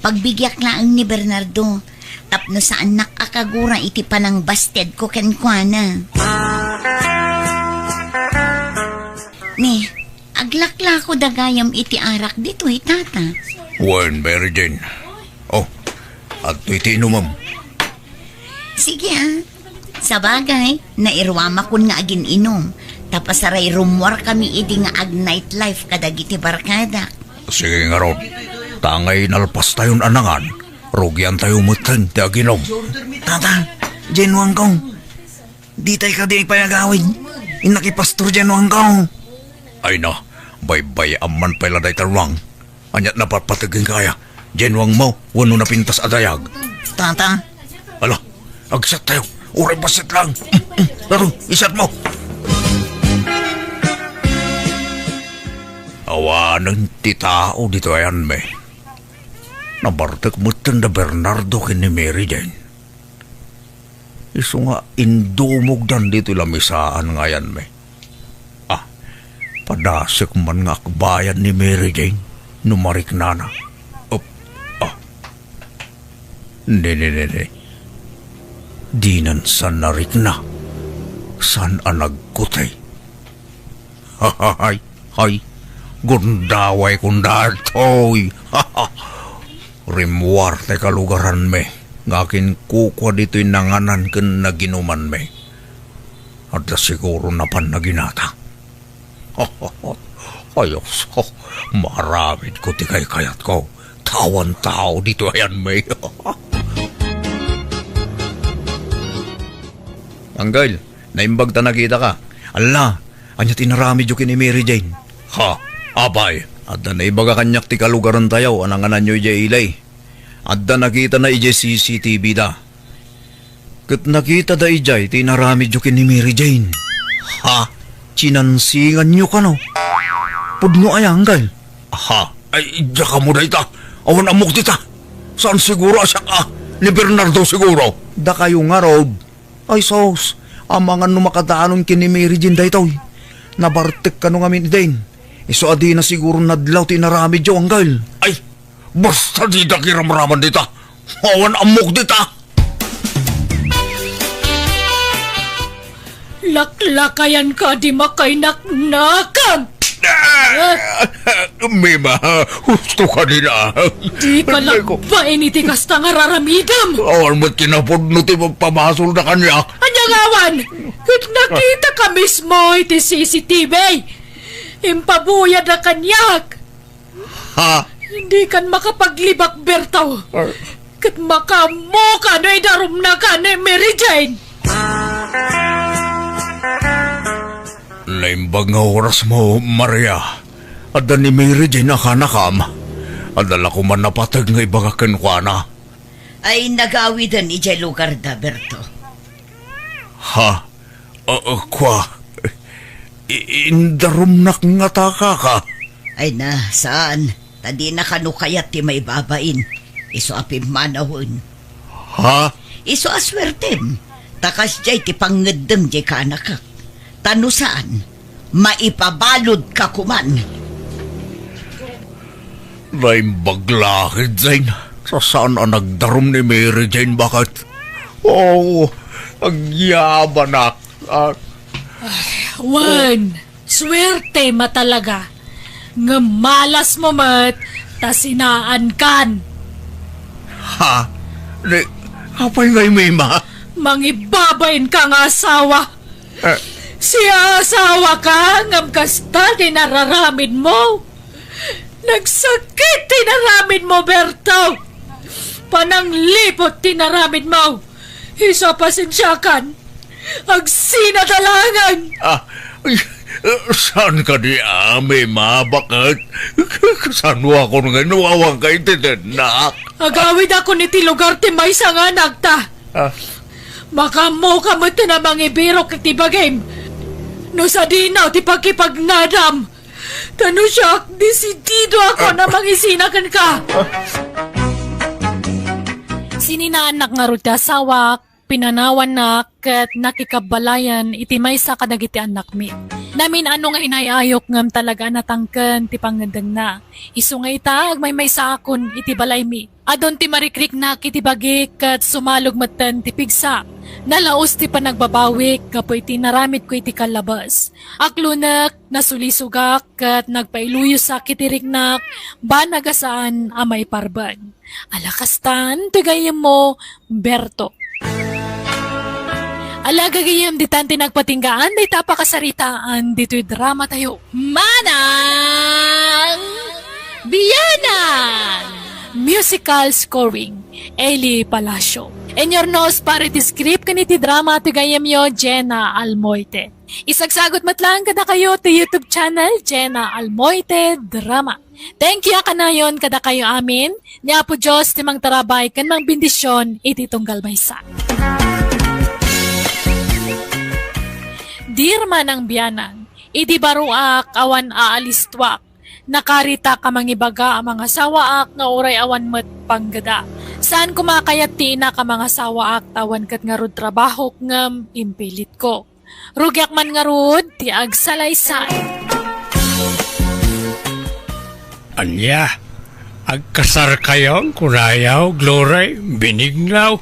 Pagbigiak laeng ni Bernardo, tapno saannak a kagura iti panangbastedko kenkuana. Ni, aglaklako da gayam iti arak ditoy, Tata. Wen, Mary Jane. Oh, adtoy ti inumem. Sige, ah. Sabagay, nairuamakon nga agin-inum, ta pasaray rummuarkami idi nga ag-nightlife kadagiti barkadak. Sige ngarud, ta angay nalpastayon a nangan, rugiantayo metten ti aginum. Tata, Januangko, ditay kadi pay agawid. Innak i Pastor Januangko. Ay na, baybay-am man pay la dayta ruang. Ania't napatpategenka aya? Januangmo wenno napintas a dayag? Tata. Ala, agsat tayo. Uray bassit lang. Laro, isat mo. Awanen ti tao ditoy ayanmi. Nabartek metten da Bernardo ken ni Mary Jane. Isu nga indumogdan ditoy lamisaan nga ayanmi. Ah, padasek man nga akbayan ni Mary Jane no mariknana. Op, ah. Ne, ne, ne, ne. Dinan san narikna. San a nagkutay. Hay, hay, gundaway kun datoy. Rimmuar ti kalugaranmi nga akinkukua ditoy nanganan ken naginumanmi. Adda siguro napan naginata. Ay, oso, maaramidko ti kaykayatko. Tawan tao ditoy ayanmi. Anggal, naimbag ta nakitaka. Alla, ania ti inaramidyo ken ni Mary Jane? Ha? Apay? Adda naibaga kaniak ti kalugarantayo a nangananyo idiay ilay. Adda nakitana idiay C C T V da. Ket nakitada idiay ti inaramidyo ken ni Mary Jane. Ha? Chinansinganyo kano? Pudno aya, Anggal? Ha? Ay, diak ammo dayta. Awan ammok dita. Saan siguro a siak a? Ni Bernardo siguro. Dakayo ngarud. Ay sus, amangan no makadanon ken ni Mary Jane daytoy. Nabartek kano ngamin idin. Isu a dina siguro nadlaw ti inaramidyo, Anggal. Ay, basta dida kiramraman dita. Awan ammok dita. Laklakayan ka di makainaknakam. Ah! Mima, husto ka dina. Di ka Ay, ko- labain iti kasta nga raramidam. Awan met kinapudno ti magpamasolda kaniak. Ania nga awan? Ket nakitaka mismo iti C C T V. Impabuyadak kaniak. Ha? Dikan makapaglibak, Berto. Ay. Ket makaammoka no idarumnaka ni Mary Jane. Naimbag nga orasmo, Maria. Adda ni Mary Jane a kanakam. Adda la koma napateg nga ibaga kenkuana. Ay, nagawiden idiay lugarda, Berto. Ha? Ah, ah, kua, i-, indarumnak ngata, kaka? Ay na, saan? Ta dina kano kayat ti maibabain. Isu a pimmanawen. Ha? Isu a suertem. Ta kasdiay ti pangngeddem diay kaanakak. Ta no saan, maipabaludka koman. Naimbag la ketdin. Saan a nagdarum ni Mary Jane, baket? Oh, agyabanak. Ah. Ay, wen, suertem a talaga. Ngem malasmo met ta sinaankan. Ha? Di, apay ngay, Mima? Mangibabainka nga asawa. Eh. Siasawaka ngem kasta ti nararamidmo. Nagsakit ti nararamidmo, Berto. Panangliput ti nararamidmo. Isu a pasensiakan. Agsinat a langen. Ah, ay, saan kadi, Mima, baket? Kasanoakon nga no awan ka iti tennak? Agawidakon iti lugar ti maysa nga anakta. Ah. Makaammoka met a mangibirok iti bagim. No sadino ti pakipagnadam. Ta no siak, desididoakon a mangisina kenka. Sininaannak ngarud ti asawak, pinanawannak, ket nakikabbalayan iti maysa kadagiti annakmi. Namin-ano nga inay-ayok ngem talaga a natangken ti pangngeddengna. Isu nga ita, agmaymaysaakon iti balaymi. Adun ti marikriknak iti bagik ket sumalog metten ti pigsa. Nalaus ti panagbabawik gapu iti inaramidko iti kallabes. Aklonek, nasulisogak, ket nagpailuyosak iti riknak, banag a saan a maiparben. Ala kastan ti gayyemmo, Berto. Ala gagayem ditan ti nagpatinggaan dayta a pakasaritaan ditoy drama tayo. Manang Bianang! Musical scoring, Eli Palacio. Inyurnos para iti script ken iti drama ti gayemyo, Jenna Almoite. Isagsagot met laeng kadakayo ti YouTube channel, Jenna Almoite Drama. Thank you a kanayon kadakayo amin. Ni Apo Dios ti mangtarabay ken mangbendision iti tunggal maysa. Dear Manang Bianang, idi baruak awan aalistuak, nakaritak a mangibaga a mangasawaak nga uray awan met panggeda. Saan koma a kayat ti inak a mangasawaak ta awan ket ngarud trabahok ngem impilitko. Rugiak man ngarud ti agsalaysay. Ania? Agkasarkayon, kunayaw, Glory, binignaw?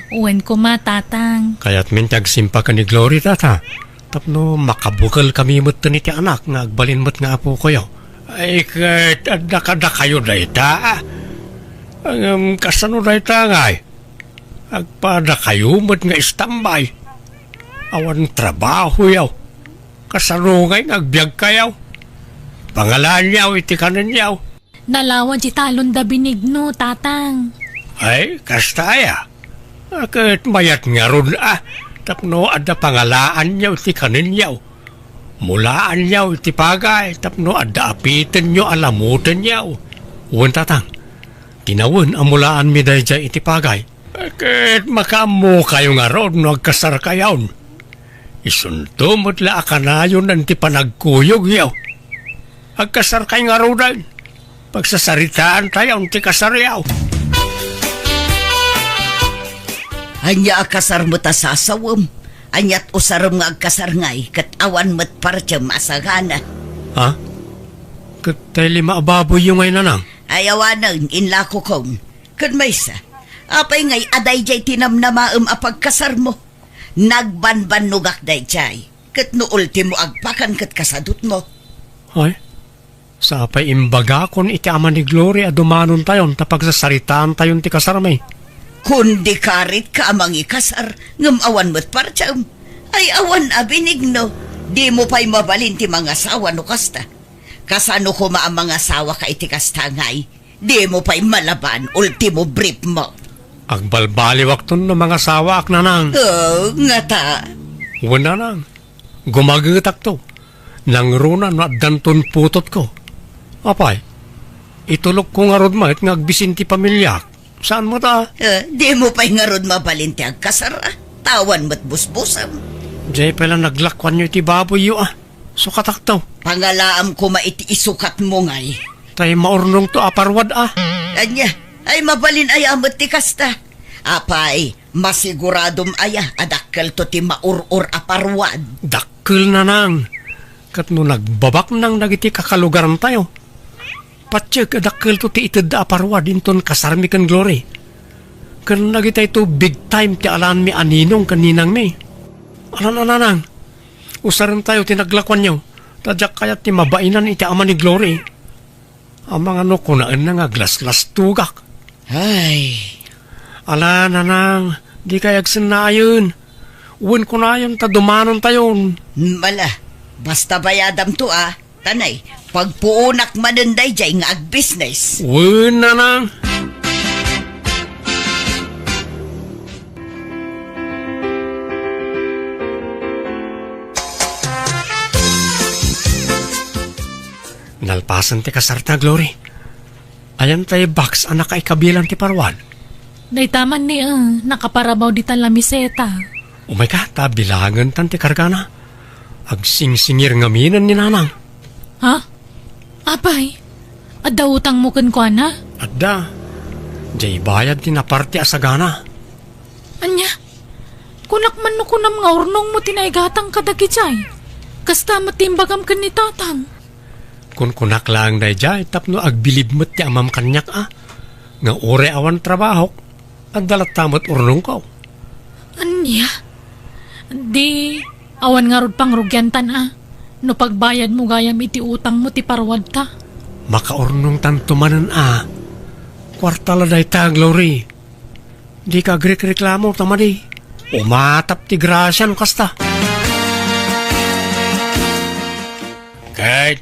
Wen koma, Tatang. Kayatmin ti agsimpa ken ni Glory, Tata. Tapno makabukel kami met iti anak nga agbalin met nga apokoyo. Ay, ket adda kadakayo dayta. Ngem kasano dayta ngay? Agpadakayo met nga istambay. Awan trabahoyo. Kasano ngay nga agbiagkayo? Pangalaanyo iti kanenyo. Nalawa di talon da Benigno, Tatang. Ay, kasta aya? Ket mayat ngarud a, tapno adda pangalaanyo iti kanenyo. Mulaanyo iti pagay tapno adda apitenyo a lamutenyo. Wen, Tatang, kinawen a mulaanmi daydiay iti pagay. Ket makaammokayo ngarud no agkasarkayon. Isunto met la a kanayon ti panagkuyogyo. Agkasarkay ngaruden. Pagsasaritaantayon ti kasaryo. Ania a kasar met a sasawem? Aniat usarem nga agkasar ngay, ket awan met partiem a sagana? Ha? Ket tay lima a baboyyo ngay, Nanang? Ay awanen, inlakokon. Ket maysa, apay ngay a daydiay ti namnamaem a pagkasarmo? Nagbanbannogak daydiay, ket no ultimo agpakan ket kasadutmo. Ay, sapay imbagakon iti ama ni Glory a dumanontayon ta pagsasaritaantayon ti kasarmi. Kun di karitka a mangikasar, ngem awan met partiem. Ay awan a Benigno, dimo pay mabalin ti mangasawa no kasta. Kasano koma a mangasawaka iti kasta ngay? Dimo pay malaban, ultimo briefmo. Agbalbaliwakton no mangasawaak, Nanang. Oh, ngata. Wen, Nanang. Gumagetakto. Nangruna no addanton putotko. Apay, itulokko ngarud met nga agbisin ti pamiliak. Saan met a? Eh, dimo pay ngarud mabalin ti agkasar, a? Ta awan met busbusem. Diay pay la naglakuanyo iti baboyyo, a? Sukatakto. Pangalaam koma iti isukatmo ngay. Tay maurnongto a parwad, a? Ania? Ay mabalin aya met ti kasta? Apay, masiguradom aya a dakkelto ti maur-or a parwad? Dakkel, Nanang. Ket no nagbabaknang dagiti kakalugarantayo, patiek a dakkelto ti itedda a parwad inton kasarmi ken Glory. Ken dagitayto big time ti alaenmi a ninong ken ninangmi. Alan a Nanang, usarentayo ti naglakuanyo, ta diak kayat ti mabainan iti ama ni Glory. Amangan no kunaenna nga aglaslastogak. Ay. Ala, Nanang, dikay agsennaayen. Wen kunayon ta dumanontayon. Mala, basta bayadamto, a. Tanay, pagpuonak manen daydiay nga agbisnes. Wen, Nanang. Nalpasen ti kasarta, Glory. Ayan tay box a nakaikabilan ti parwad? Dayta man ni, eh, nakaparabaw dita lamiseta. Umay ka, ta bilangen tan ti kargana. Agsingsingir ngaminen ni Nanang. Ha? Apay, adda utangmo kenkuana? Adda. Diay bayad ti naparti a sagana. Ania? Kunak man no kunam nga urnongmo ti naigatang kadagijay. Kasta met ti imbagam ken ni Tatang. Kunkunak laeng daydiay tapno agbilib met ti amam kaniak a, nga uray awan trabahok, adda latta met urnongko. Ania? Di, awan ngarud pangrugiantan a, no pagbayadmo gayam iti utangmo ti parwadta. Makaurnongtanto manen a. Kuarta la dayta, Glory. Dika agrikreklamo ta madi. umatap ti grasian kasta. Ket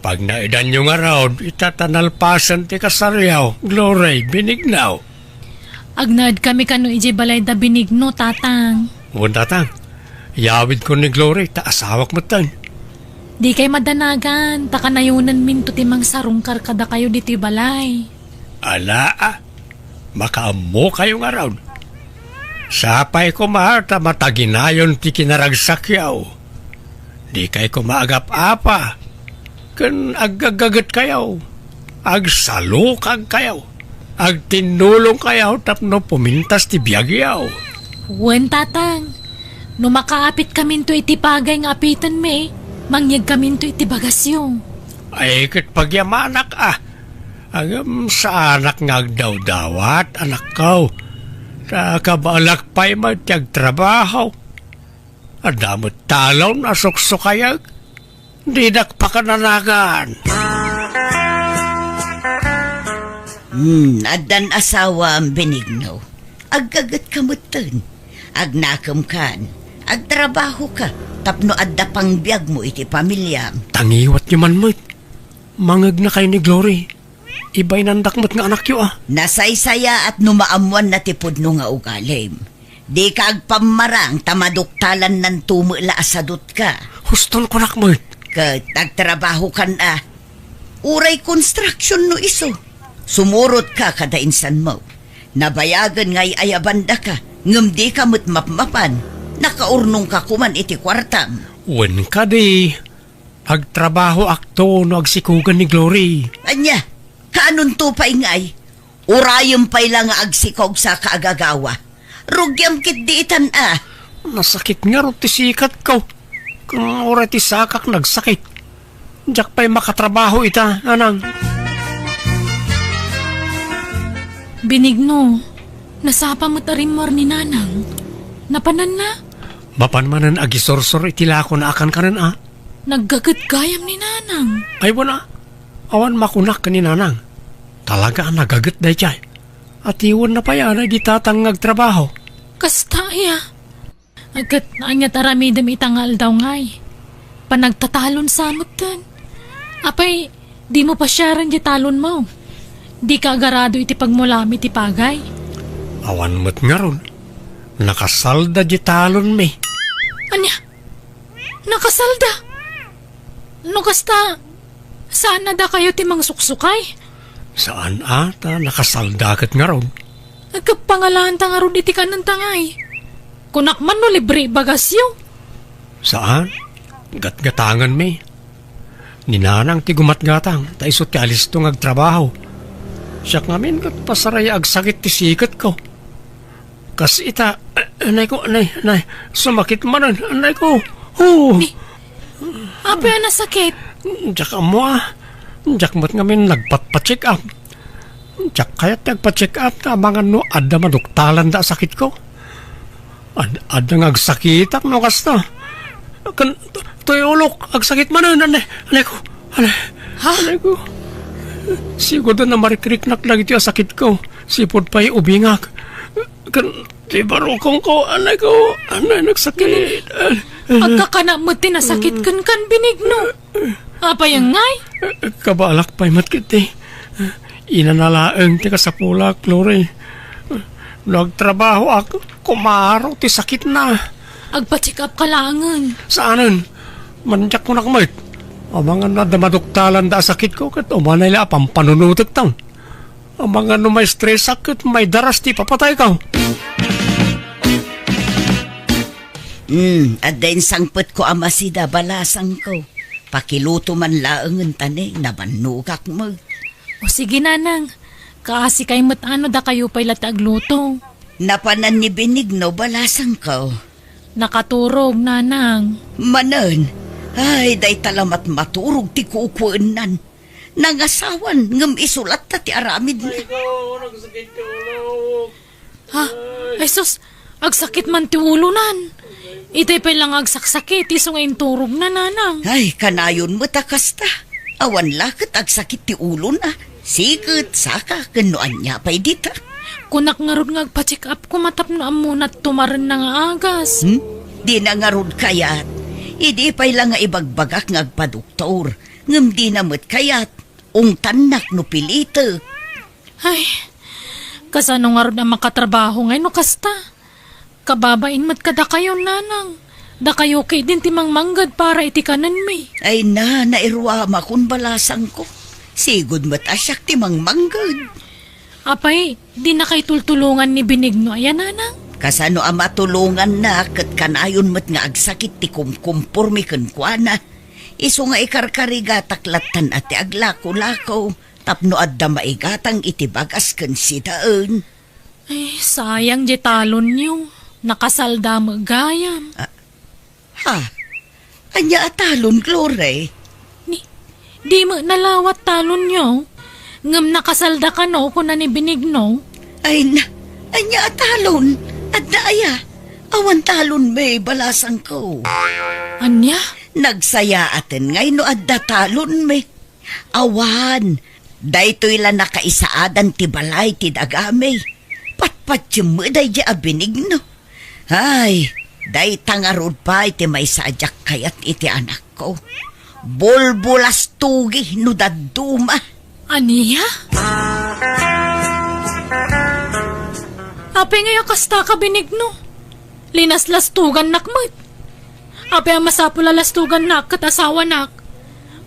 pagnaedanyo ngarud, ita ta nalpasen ti kasariaw, Glory, Benigno. Agnaedkami kano idiay balay da Benigno, Tatang. Wen, Tatang. Iyawidko ni Glory, ta asawak metten. Dikay madanagan, ta kanayonenminto ti mangsarungkar kadakayo ditoy balay. Ala, a, makaammokayo ngarud. Sapay koma ta mataginayon ti kinaragsakyo. Dikay koma agap-apa ken aggaggagetkayo. Agsalukagkayo. Agtinnulongkayo tapno pumintas ti biagyo. Wen, Tatang. No makaapitkaminto iti pagay nga apitenmi, mangyegkaminto iti bagasyo. Ay, ket pagyamanak, a. Ngem saanak nga agdawdawat, anakko. Ta kabaelak pay met ti agtrabaho. Adda met talon a suksukayek. Dinak pakananagan. Hmm, addan asawam, Benigno. Aggagetka metten. Agnakemkan. Agtrabahoka tapno adda pangbiagmo iti pamiliam. Tangiwatyo man met. Mangegnakayo ni Glory. Ibainandak met nga anakyo, a. Nasaysayaat no maammoanna ti pudno nga ugalim. Dika agpammarang ta maduktalannanto met la a sadutka. Huston kunak met. Ket agtrabahokan, a. Uray construction no isu. Sumurotka kada insanmo. Nabayagen nga ay-ayabandaka, ngem dika met mapmapan. Nakaurnongka koman iti kuartam. Wen kadi, agtrabahoakto no agsikogen ni Glory. Ania? Kaanonto pay ngay? Urayem pay la nga agsikog saka agagawa. Rugiam ketdi itan, a. Nasakit ngarud ti sikatko. Ken uray ti sakak nagsakit. Diak pay makatrabaho ita, nanang. Benigno, nasapa met a rimmuar ni nanang. Napananna? Mapan manen agisursor iti lakona a kankanen, a. Naggaget gayam ni nanang. Ay, wen a. Awan makunak ken ni nanang. Talaga a nagaget daydiay. Atiwenna pay a daydi tatang nga agtrabaho. Kasta aya. Ket ania ti aramidem ita nga aldaw ngay? Panagtatalon sa metten. Apay, dimo pasiaren diay talonmo? Dika agarado iti pagmulam iti pagay? Awan met ngarud. Nakasalda diay talonmi. Ania? Nakasalda? No kasta, saan a dakayo ti mangsuksukay? Saan a, ta nakasalda ket ngarud. Agkappangalanta ngarud iti kanenta ngay. Kunak man no libre bagasyo. Saan? Gatgatanganmi. Ni nanang ti gumatgatang, ta isu ti alisto nga agtrabaho. Siak ngamin ket pasaraya agsakit ti siketko. Kas ita, anay ko, anay, anay, sumakit manen, anay ko. Hu! Ni, apay a nasakit? Diak ammo a. Diak met ngamin nagpatpa-check up. Diak kayat ti agpa-check up ta amangan no adda maduktalanda a sakitko. Ad-, adda nga agsakitak no kasta. Ken, toy ulok, agsakit manen, anay, anay ko, anay. Ha? Anay ko. Sigurado a narikriknak dagiti a sakitko. Sipud pay ubingak. Ken, ti barukongko, anay ko, anay, nagsakit. Agkakana met ti nasakit kenkan, Benigno. Apay ngay? Kabalak pay met ketdi. Inana laeng ti kasapulak, Glory. No agtrabahoak, kumaro ti sakitna. Agpa-check up ka laengen. Saanen. Mandiak kunak met. Amangan no adda maduktalanda a sakitko, ket umanay la a pampanunotekto. Amangan no maistresak ket maidaras ti ipapatayko. Hmm, adda insangpetko a masida, balasangko. Pakiluto man laengen ta ne, nabannogak met. O sige, nanang. Kaasikay met a no dakayo pay la ti agluto. Napanan ni Benigno, balasangko. Nakaturog, nanang. Manen. Ay, dayta la met maturog ti kukuennan. Nangasawan, ngem isu latta ti aramidna. Ay, ko, nagsakit ti ulok. Ha? Ay, sus, agsakit man ti ulonan. Itay pay la nga agsaksakit, isu nga inturogna, nanang. Ay, kanayon met a kasta. Awan la ket agsakit ti ulona. Siket, saka, ken no ania pay dita. Kunak ngarud nga agpa-check up koma tapno ammona ti tumarenna nga agas. Hmm? Dina ngarud kayat. Idi pay la nga ibagbagak nga agpadoktor, ngem dina met kayat. Ungtannak no pilitek. Ay, kasano ngarud a makatrabaho ngay no kasta? Kababain met kadakayo, nanang. Dakayo ketdin ti mangmangged para iti kanenmi. Ay na, nairuamakon balasangko. Sigud met a siak ti mangmangged. Apay, dinakay tultulongan ni Benigno aya, nanang? Kasano a matulonganna ket kanayon met nga agsakit ti kumkumpormi kenkuana? Isu nga ikarkarigatak lattan a ti aglako-lako tapno adda maigatang iti bagas ken sidaen. Ay, sayang diay talonyo. Nakasalda met gayam. Ah, ha? Ania a talon, Glory? Ni, di met nalawa ti talonyo. Ngem nakasalda kano, kuna ni Benigno. Ay na, ania a talon? Adda aya? Awan talonmi, balasangko. Ania? Nagsayaaten ngay no adda talonmi. Awan, daytoy la nakaisaadan ti balay ti dagami. Patpatiem met daydiay a Benigno. Ay, dayta ngarud pay ti maysa a diak kayat iti anakko. Bulbulastogi no dadduma. Ania? Apay ngay a kasta ka, Benigno? Linaslastogannak met. Apay a masapul a lastogannak ket asawanak?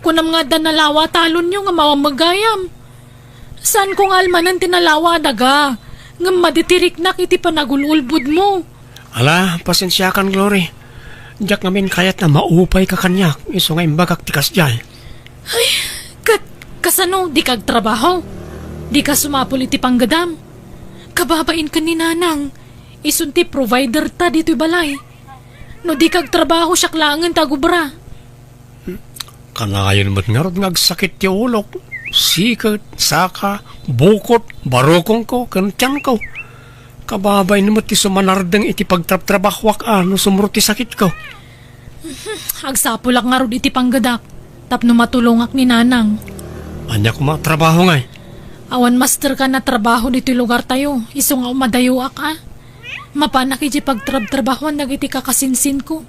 Kunam nga adda nalawa a talonyo ngem awan met gayam. Saanko nga almanen ti nalawa a daga, ngem maditiriknak iti panagul-ulbodmo. Ala, pasensiakan, Glory. Diak ngamin kayat a maupayka kaniak, isu nga imbagak ti kasdiay. Ay, ket kasano, dika agtrabaho? Dika sumapul iti panggedam? Kababain ken ni Nanang, isun ti provider ta ditoy balay. No dika agtrabaho, siak laengen ti agubra. Kanayon met ngarud nga agsakit ti ulok, siket, saka, bukot, barukongko, ken tianko. Kababain met ti sumanardeng iti pagtrabtrabahoak a no sumro ti sakitko. Agsapulak ngarud iti panggedak tapno matulongak ni Nanang. Ania koma a trabaho ngay? Awan masterkan a trabaho ditoy lugartayo, isu nga umadayoak a. Mapanak idiay pagtrabtrabahoan dagiti kakasinsinko.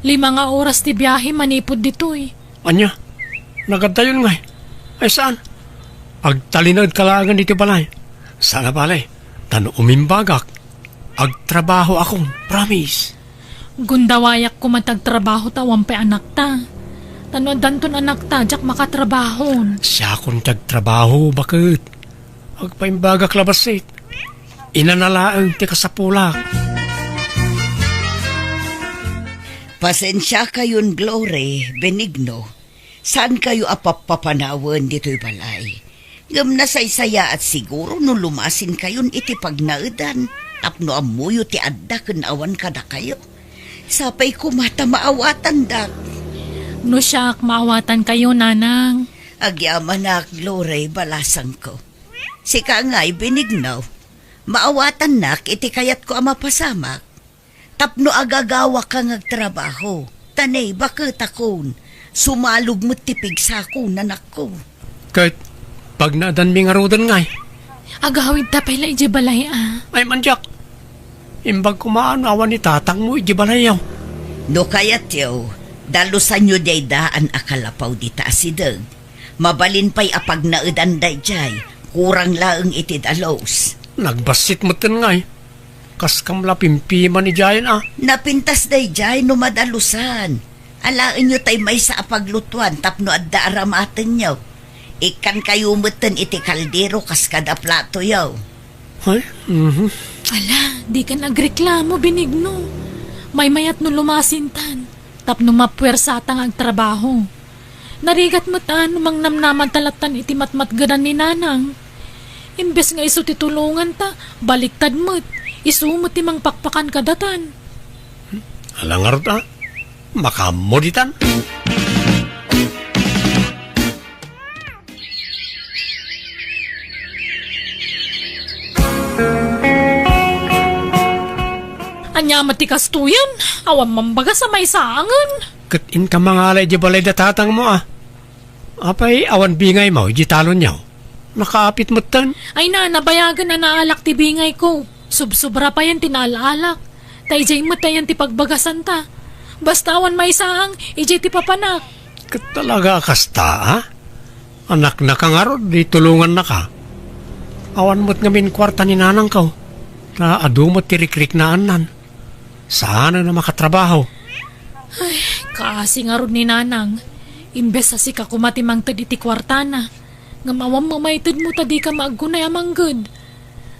Lima nga oras ti biahe manipud ditoy. Ania? Nagaddayon ngay? Ay saan? Agtalinaedka laengen iti balay. Saan a bale, ta no umimbagak, agtrabahoakon, promise. Gundawayak koma ti agtrabaho ta awan pay anakta. Ta no addanton anakta, diak makatrabahon. Siakon ti agtrabaho, baket. Agpaimbagak la bassit. Inana laeng ti kasapulak. Pasensiakayon, Glory, Benigno. Saankayo a pappapanawen ditoy balay. Ngem nasaysayaat siguro no lumasinkayon iti pagnaedan tapno ammoyo ti adda ken awan kadakayo. Sapay koma ta maawatandak. No siak, maawatankayo, Nanang. Agyamanak, Glory, balasangko. Sika ngay, Benigno, maawatannak iti kayatko a mapasamak. Tapno agagawaka nga agtrabaho, ta ni baketakon, sumalog met ti pigsako, nanakko. Ket pagnaedanmi ngaruden ngay? Agawidta pay la idiay balay a. Ay, mandiak. Imbag koma no awan ni tatangmo idiay balayyo. No kayatyo, dalusanyo diay daan a kalapaw dita asideg. Mabalin pay a pagnaedan daydiay, kurang laeng iti dalus. Nagbassit metten ngay. Kaskam la pimpiman idiayen a. Napintas daydiay no madalusan. Alaenyo tay maysa a paglutuan tapno adda aramatenyo. Ikkankayo metten iti kaldero kas kada platoyo. Ay, mhm. Ala, dikan agreklamo, Benigno. Maymayat no lumasintan. Tapno mapuersata nga agtrabaho. Narigat met a no mangnamnamanta lattan iti matmatgedan ni Nanang. Imbes nga isu ti tulonganta, baliktad met, isu met ti mangpakpakan kadatan. Ala ngarud a, makaammo ditan. Ania met ti kastoyen? Awan mambagas a maisaangen. Ket inka mangala idiay balay da tatangmo a. Apay awan bingaymo idiay talonyo? Nakaapit metten. Ay na, nabayagen a naalak ti bingayko. Subsobra payen ti naal-alak. Ta idiay met ayan ti pagbagasanta. Basta awan maisaang, idiay ti papanak. Ket talaga a kasta, a? Anaknaka ngarud, di tulongannaka. Awan met ngamin kuarta ni nanangko. Ta adu met ti rikriknaannan. Saanen a makatrabaho. Ay, kaasi ngarud ni nanang. Imbes a sika koma ti mangted iti kuartana. Ngem awan mamaytedmo ta dika maaggunay a mangged.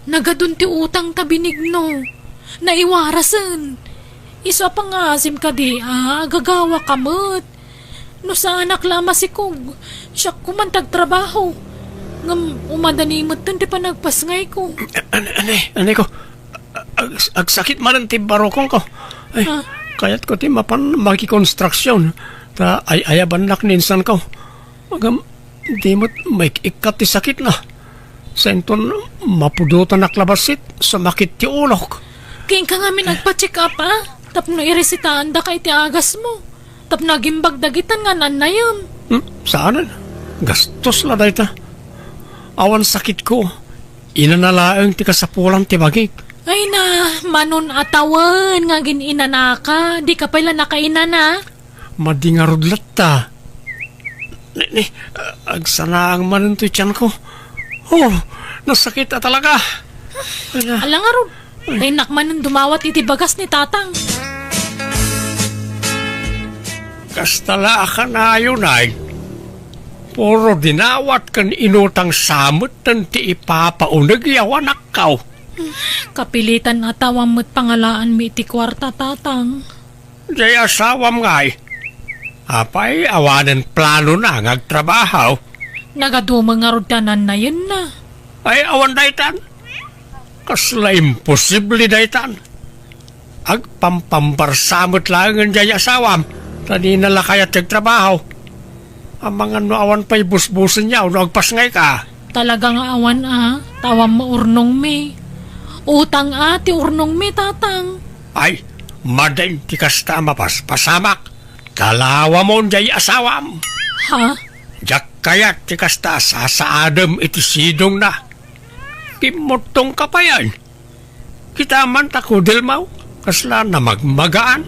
Nagadun ti utang ta binigno. Naiwarasen. Isu a pangasim kadi a agagawaka met. No saanak la a masikog, siak koman ti agtrabaho. Ngem umadani metten ti panagpasngayko. An-, anay, anay ko. Ag-, agsakit manen ti barukongko. Ay, ah, kayatko ti mapan makikonstruksyon. Ta ay-ayabannak ni insanko. Ngem, di met maik-ikkat ti sakitna. Sainton mapudotanak la bassit, sumakit ti ulok. Kenka ngamin agpa-check up, a? Tapno iresitaandaka iti agasmo. Tapno agimbag dagitan nga nannayem. Hmm, saanen. Gastos la dayta. Awan sakitko. Inana laeng ti kasapulan ti bagik. Ay na, manon a tawen nga agin-inanaka, dika pay la nakainana. Madi ngarud latta. Ni, ni, agsanaang manen toy tianko. Oh, nasakit a talaga. Ala. Ala ngarud, ay, ta innak manen dumawat iti bagas ni Tatang. Kasta la a kanayon ay. Puro dinawat ken inutang sa metten ti ipapauneg a anakko. Kapilitan a tawam met pangalaanmi iti kuarta, Tatang. Diay asawam ngay. Apay, awanen planona nga agtrabaho? Nagadumo ngarud ta nannayenna. Ay, awan daytan. Kasla imposible daytan. Agpampambarsa met laengen diay asawam, ta dina la kayat ti agtrabaho. Amangan no awan pay busbusenyo no agpasngayka. Talaga nga awan a, ta awan maurnongmi. Utang a ti urnongmi, Tatang. Ay, madin ti kasta a mapaspasamak. Kalawamon diay asawam. Ha? Diak kayat ti kasta a sasaadem iti sidongna. Kimmuttongka payen. Kita man ta kudelmaw, kasla namagmagaan.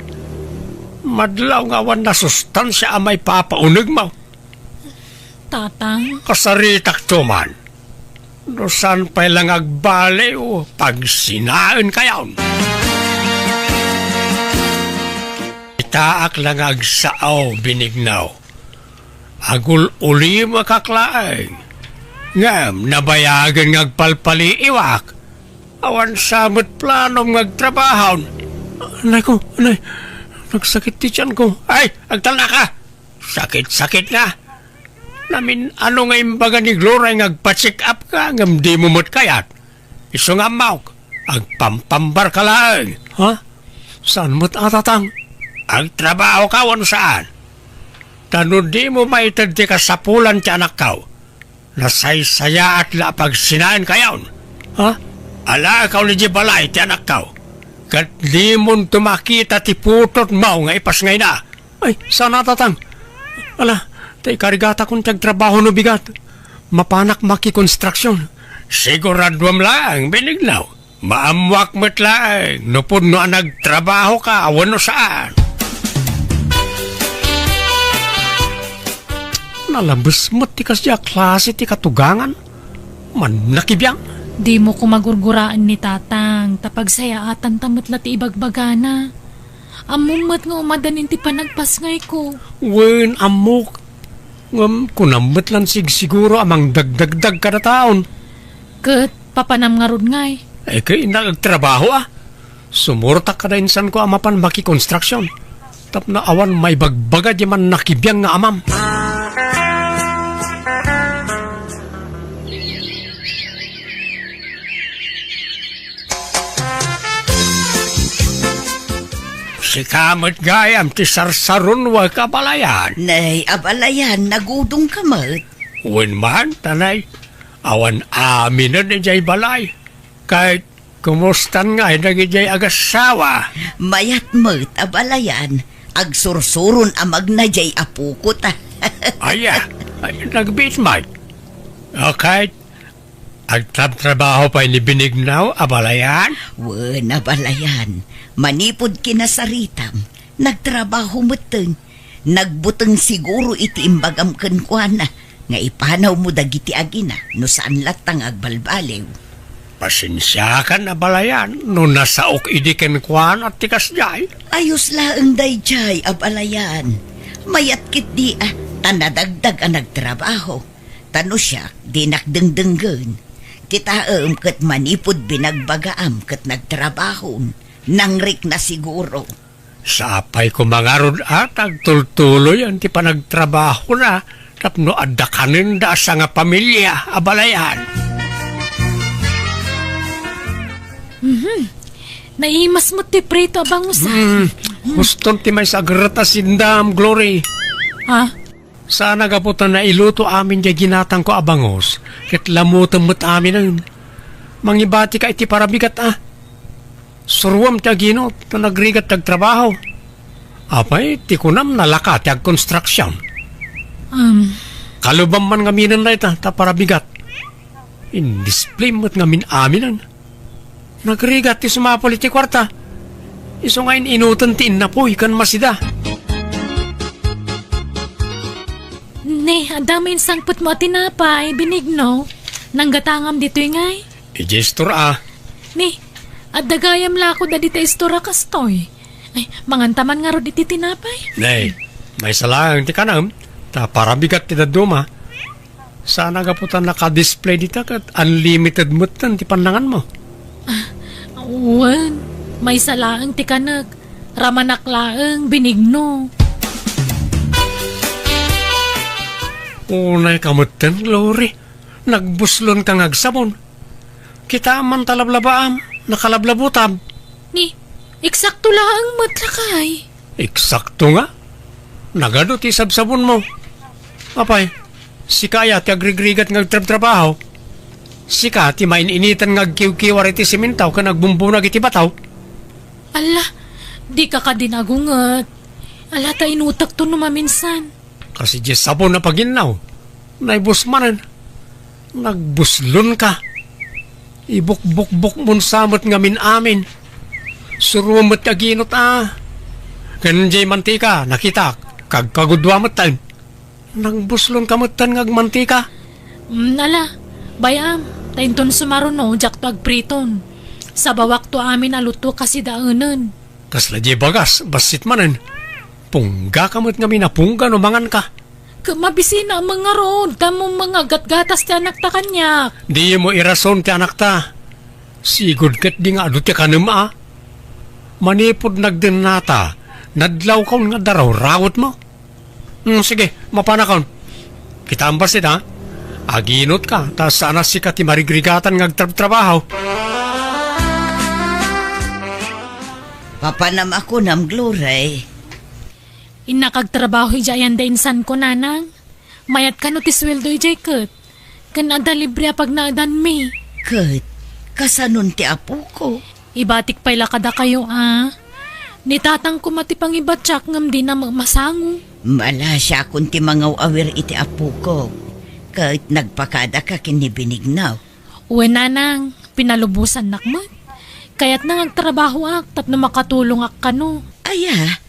Madlaw nga awan nasustansia a maipapaunegmaw. Tatang. Kasaritakto man. No saan pay la nga agbaliw, pagsinaenkayon. Itaak la nga agsao, binignaw. Agul-ulimakak laeng. Ngem nabayagen nga agpalpaliiwak. Awan sa met planom nga agtrabahon. Anay ko, anay. Nagsakit ti tiyan ko. Ay, agtalnaka. Sakit-sakit nga. Namin-ano nga imbaga ni Gloria nga agpa-check up ka, ngem dimo met kayat. Isu nga ammok, agpampambarka laeng. Ha? Saan met a, Tatang? Agtrabahoka wenno saan? Ta no dimo maited ti kasapulan ti anakko, nasaysayaat la a pagsinaenkayon. Ha? Alaakaw idiay balay ti anakko, ket dimonto makita ti putotmo nga ipasngayna. Ay, saan a, Tatang. Ala, ta ikarigatakon ti agtrabaho no bigat. Mapanak makikonstruksyon. Siguraduam laeng, binignaw. Maammoak met laeng no pudno a nagtrabahoka wenno saan. Nalabes met ti kasdiay a klase ti katugangan. Mannakibiang. Dimo koma gurguraen ni Tatang, ta pagsayaatanta met la ti ibagbagana. Ammom met nga umadanin ti panagpasngayko. Wen, ammok. Ngem kunam met lan sigsiguro a mangdagdagdag kada taon. Ket papanam ngarud ngay? Ay, kay innak agtrabaho a. Sumurtak kada insanko a mapan makikonstruksyon. Tapno awan maibagbaga diay mannakibiang nga amam. Sika met gayam ti sarsarunwek, abalayan. Nay, abalayan, nagudongka met. Wen man, ta nay, awan aminen idiay balay. Ket kumustan ngay dagidiay agassawa? Mayat met, abalayan. Agsursuron a magna diay apoko ta. Aya, ay, nagbiit met. Ket Nagtrabtrabaho pay ni Benigno, abalayan? Wen, abalayan. Manipud kinasaritam, nagtrabaho metten. Nagbuteng siguro iti imbagam kenkuana nga ipanawmo dagiti agina no saan latta nga agbalbaliw. Pasensiakan, abalayan, no nasaok idi kenkuana ti kasdiay. Ayos laeng daydiay, abalayan. Mayat ketdi a, ta nadagdag a nagtrabaho. Ta no siak, dinak dengdenggen. Kitaem ket manipud binagbagaam ket nagtrabahon, nangrikna siguro. Sapay koma ngarud a ta agtultuloyan ti panagtrabahona tapno adda kanenda a sangapamilia, abalayan. Mhm. Naimas met ti prito a bangus, ah. Hmm. Huston ti maysa a gerret a sindam, Glory. Ha? Saan a gapu ta nailuto amin diay ginatangko a bangus, ket lamutem met aminen. Mangibatika iti parabigat a. Suroam ti aginot ta nagrigat ti agtrabaho. Apay, ti kunam nalaka ti agkonstruksion. Um. Kalubam man ngaminen dayta ta parabigat. Indisplay met ngamin aminen. Nagrigat ti sumapul iti kuarta. Isu nga in-inoten ti innapuy ken masida. Ne, adda main sangpetmo a tinapay, Benigno. Nanggatangam ditoy ngay? Idiay istor a. Ne, adda gayam lakud a dita istor a kastoy. Ay, manganta man ngarud iti tinapay. Ne, maysa laeng ti kanam, ta parabigat ti dadduma. Saan a gapu ta naka-display dita ket unlimited metten ti pannanganmo. Ah, wen, maysa laeng ti kanek. Ramanak laeng, Benigno. Unay ka metten, Glory. Nagbuslon ka nga agsabon. Kitaem man ta lablabaam, nakalablabutab. Ni, eksakto laeng met lakay. Eksakto nga? Nagadu ti sabsabonmo. Apay, sika aya ti agrigrigat nga agtrabtrabaho? Sika ti main-initan nga agkiwkiwar iti simentaw ken agbumbunag iti bataw? Alla, dika kadi nagunget. Ala ta inutekto no maminsan. Kas idiay sabon a paginnaw, naibus manen. Nagbuslon ka. Ibukbukbukmon sa met ngamin amin. Suroem met ti aginot a. Ken diay mantika, nakitak, kagkagudua metten. Nagbuslon ka metten nga agmantika. Mm, ala, bay-am, ta inton sumaruno, diakto agpriton. Sabawakto amin a luto kasidaenen. Kasla diay bagas, bassit manen. Pungga ka met ngamin a pungga no mangan ka. Ket mabisina a mangarud, ta mo mangagatgatas ti anakta kaniak. Dimo irason ti anakta. Sigud ketdi nga adu ti kanem a. Manipud nagdennata, nadlawkon nga darawrawetmo. Hmm, sige, mapanakon. Kitaem bassit, ha? Aginot ka, ta saan a sika ti marigrigatan nga agtrabtrabaho. Papanam a kunam, Glory. Innak agtrabaho idiay ayan da insanko, nanang. Mayat kano ti sueldo idiay ket. Ken adda libre a pagnaedanmi. Ket, kasanon ti apoko? Ibatik pay la kadakayo a. Ni tatang koma ti pangibatiak ngem dina met masango. Malasiakon ti mangaw-awir iti apoko. Ket nagpakadaka ken ni Benigno. Wen, nanang, pinalubosannak met. Kayatna nga agtrabahoak tapno makatulongak kano. Aya,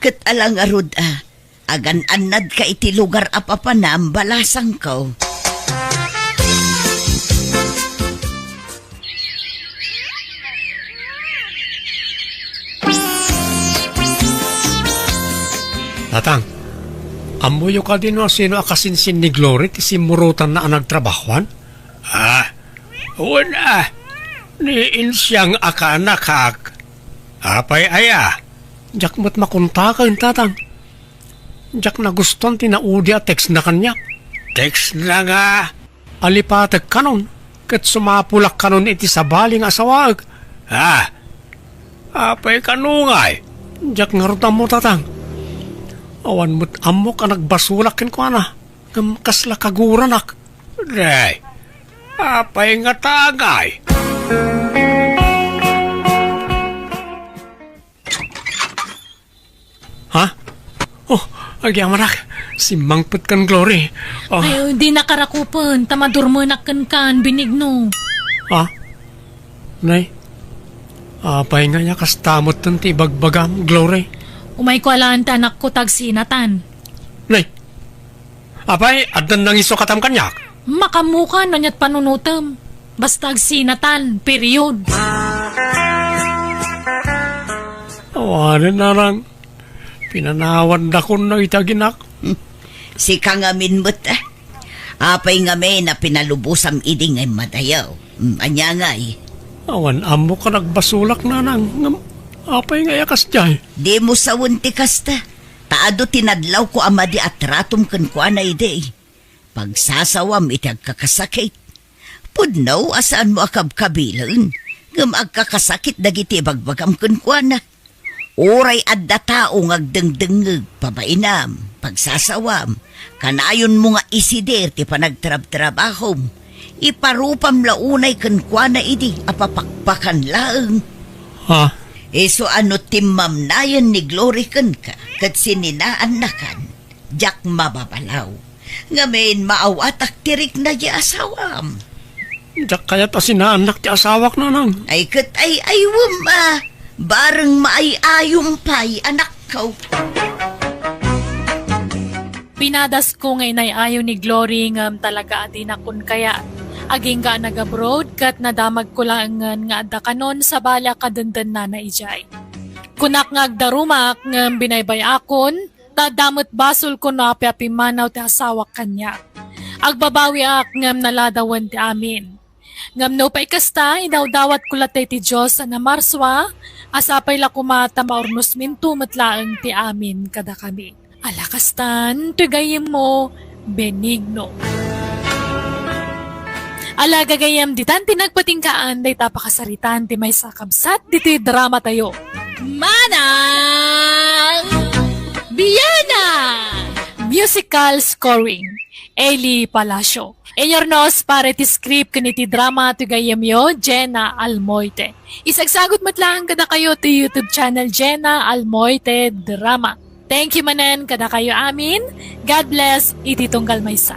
ket ala ngarud a, agan-annadka iti lugar a papanam, balasangko. Tatang, ammoyo kadi no sino a kasinsin ni Glory ti simmurotanna a nagtrabahoan? Ah, wen a, ni insiang a kaanakak. Apay aya? Diak met makontaken, Tatang. Diak nagustuan ti naudi a textna kaniak. Textna nga? Alipatek kanon, ket sumapulak kanon iti sabali nga asawaek. Ah, apay kano ngay? Diak ngarud ammo, Tatang. Awan met ammok a nagbasolak kenkuana, ngem kasla kaguranak. Day, apay ngata ngay? Ha? Oh, agyamanak. Simmangpet kan Glory. Oh. Ay, di nakarakupen, ta madurmenak kenkan, Benigno. Ha? Nay, apay nga ya kasta metten ti ibagbagam, Glory? Umayko a laeng ti anakko ta agsinatan. Nay, apay, addan nangisukatmo kaniak? Makaammoka no aniat panunotem. Basta agsinatan, period. Awanen, Nanang. Pinanawandakon dagiti aginak. Sika ngamin met, ah. Apay ngamin a pinalubosam idi nga immadayo? Hmm, ania ngay? Awan ammok a nagbasolak, Nanang, ngem apay nga ya kasdiay? Dimo sawen ti kasta. Ta adu ti nadlawko a madi a tratom kenkuana idi. Pagsasawam iti agkakasakit. Pudno a saanmo a kabkabilen, ngem agkakasakit dagiti ibagbagam kenkuana. Uray adda tao nga agdengdengngeg, pabainam, pagsasawam, kanayonmo nga isider ti panagtrabtrabahom. Iparupam la unay kenkuana idi a papakpakan laeng. Ha? Isu a no timmamnayen ni Glory kenka ket sininaannakan, diak mababalaw. Ngamin, maawatak ti rikna ti asawam. Diak kayat a sinaannak ti asawak, Nanang. Ay, ket ay-aywem a. Bareng maay-ayom pay, anakko. Pinadasko nga inay-ayo ni Glory ngem talaga a dinakon kayat. Agingga a nag-abroad ket nadamagko laengen nga adda kanon sabali a kadendennana idiay. Kunak nga agdarumak ngem binaybay-akon, ta adda met basolko no apay a pimmanaw ti asawak kaniak. Agbabawiak ngem naladawen ti amin. Ngem nupay kasta, idawdawatko latta iti Dios a namarsua, a sapay la koma ta maurnosminto met laeng ti amin kadakami. Ala kastan, toy gayyemmo, Benigno. Ala gagayyem, ditan ti nagpatinggaan dayta a pakasaritaan ti maysa a kabsat ditoy dramatayo. Manang Bianang! Musical scoring, Eli Palacio. Inyurnos para iti script ken iti drama ti gayyemyo, Jenna Almoite. Isagsagut met laeng kadakayo ti YouTube channel, Jenna Almoite Drama. Thank you manen kadakayo amin. God bless iti tunggal maysa.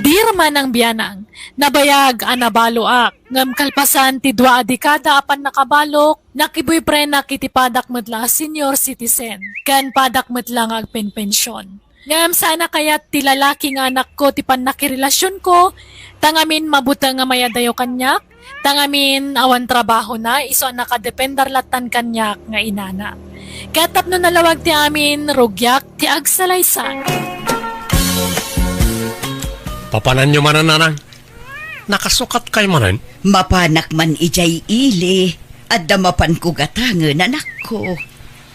Dear Manang Bianang, nabayag a nabaloak, ngem kalpasan ti dua a dekada a pannakabalok, nakiboyfriendak iti padak met la a senior citizen, ken padak met la nga agpenpension. Ngem saan a kayat ti lalaki nga anakko ti pannakirelasionko, ta ngamin mabuteng nga mayadayo kaniak, ta ngamin awan trabahona, isu a nakadepender lattan kaniak nga inana. Ket tapno nalawag ti amin, rugiak ti agsalaysay. Papananyo manen, Nanang. Nakasukatkay manen? Mapanak man idiay ili. Adda mapanko gatangen, anakko.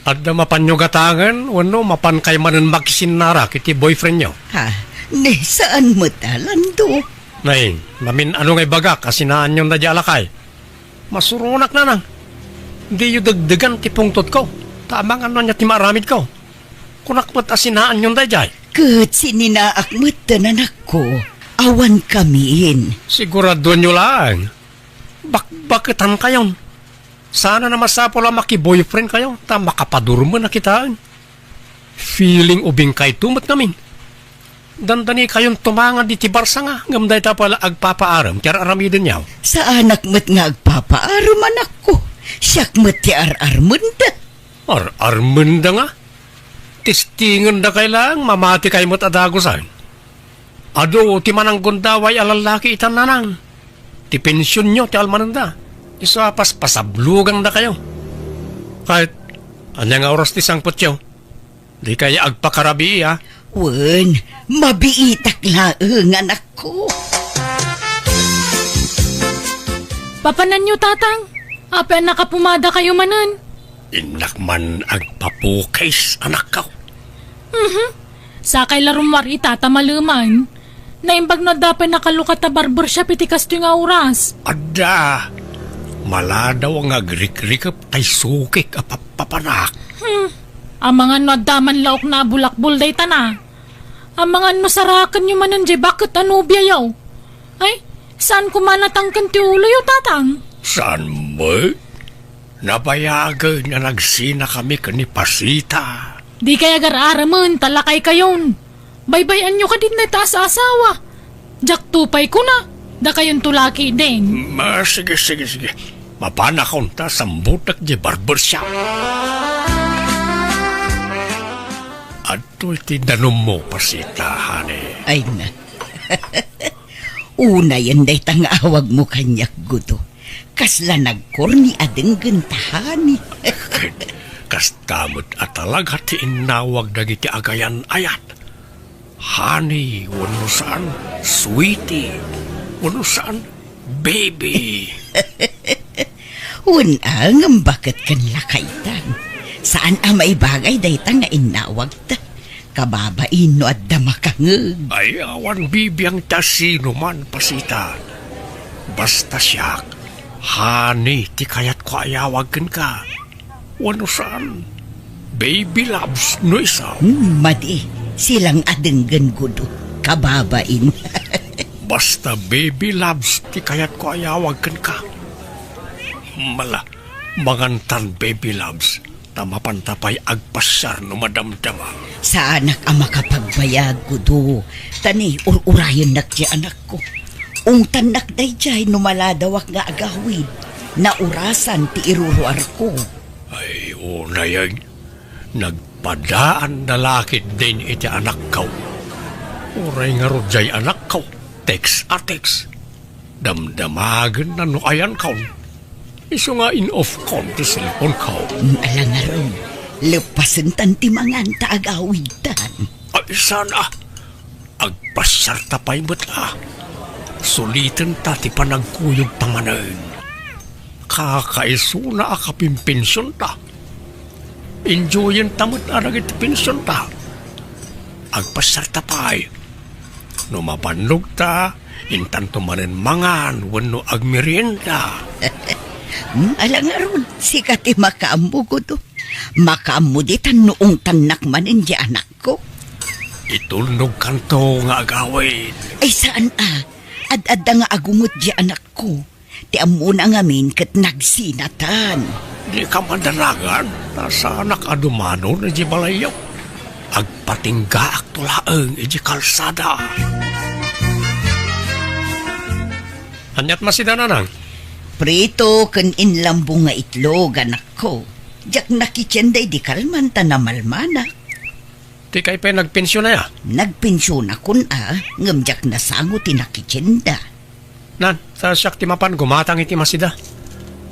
Adda mapanyo gatangen wenno mapankay manen makisinnara iti boyfriendyo? Ha? Ne, saan met a, Lando. Nay, mamin-ano nga ibagak a sinaanyon daydiay a lakay? Masuronak, Nanang. Diyo degdegan ti pungtotko, ta amangan no ania ti maaramidko. Kunak met a sinaanyon daydiay. Ket sininaak metten, anakko. Awan kamin. Siguraduanyo laeng. Bakbaketankayon. Saan a masapul a makiboyfriendkayo ta makapadurmen a kitaen. Feeling ubingkayto met ngamin. Dandanikayon tumangan diti barsanga ngem dayta pay la agpapaarem ti ar-aramidenyo. Saanak met nga agpapaarem, anakko. Siak met ti ar-armenda. Ar-armenda nga? Testingenda kay laeng, mamatikay met a dagusen. Adu ti mananggundaway a lallaki itan, Nanang. Ti pensionyo ti almanenda. Isu a paspasablugandakayo. Ket, ania nga oras ti sangpetyo? Dikay agpakarabii, a? Wen, mabiitak laeng, anakko. Papananyo, Tatang? Apay a nakapumadakayo manen? Innak man agpapukis, anakko. Mhm. Sakay la rummuar ita ta maleman. Naimbag no adda pay nakalukat a barbershop iti kastoy nga oras. Adda. Maladaw nga agrikrikep tay sukik a pappapanak. Hmm. Amangan no adda man laokna a bulakbol daytana. Amangan no sarakenyo manen diay baket a nobiayo. Ay, saan koma natangken ti uloyo, Tatang? Saan met? Nabayagen a nagsinakami ken ni Pasita. Dikay agar-aramen ta lakaykayon. Baybay-anyo kadi dayta a saasawa. Diakto pay kuna. Dakayonto la ketdin. Ma, sige, sige, sige. Mapanakon ta sambutek di barbershop. Adtoy ti danummo, Pasita, honey. Ay na. Unayen dayta nga awagmo kaniak, Gudo. Kasla nagkorni a denggen ta honey. Kasta met a talaga ti innawag dagiti agayan-ayat. Honey, wenno saan, sweetie, wenno saan, baby. Wen a, ngem baket ken lakaytan. Saan a maibagay dayta nga innawagta. Kababain no adda makangeg. Ay, awan bibiang ti asinoman, Pasita. Basta siak, honey ti kayatko a iyawag kenka. Wenno saan, baby loves no isu. Hmm, madi, silang a denggen, Gudo. Kababain. Basta baby loves ti kayatko a iyawag kenka. Mala, mangantan baby loves, ta mapanta pay agpasiar no madamdama. Saanak a makapagbayag, Gudo. Ta ni, ur-urayennak ti anakko. Ungtannak daydiay no maladawak nga agawid. Naurasan ti iruruarko. Ay, unayen, nagpadaan da la ketdin iti anakko. Uray ngarud diay anakko, text a text. Damdamagenna no ayankon. Isu nga in-off kon ti cellphone ko. Mm, ala ngarud, leppasentan ti mangan ta agawidtan. Ay, saan a. Agpasiarta pay met a. Sulitenta ti panagkuyogta manen. Kakaisuna a kapinpensionta. Enjoyenta met a dagiti pensionta. Agpasiarta pay. No mabannogta, intanto manen mangan wenno agmerienda. Hmm, ala ngarud, sika ti makaammo, Gudo. Makaammo ditan no ungtannak manen diay anakko. Itulnogkanto nga agawid. Ay, saan a. Ad-adda nga agunget diay anakko. Ti ammona ngamin ket nagsinatan. Dika madanagan, ta saanak a dumanon idiay balayyo. Agpatinggaakto laeng idiay kalsada. Aniat masida, nanang? Prito ken inlambong nga itlog, anakko. Diak nakitienda idi kalman ta namalmanak. Ti kay pay nagpensiona ya? Nagpensionakon a, ngem diak nasango ti nakitienda. Nan, ta siak ti mapan gumatang iti masida.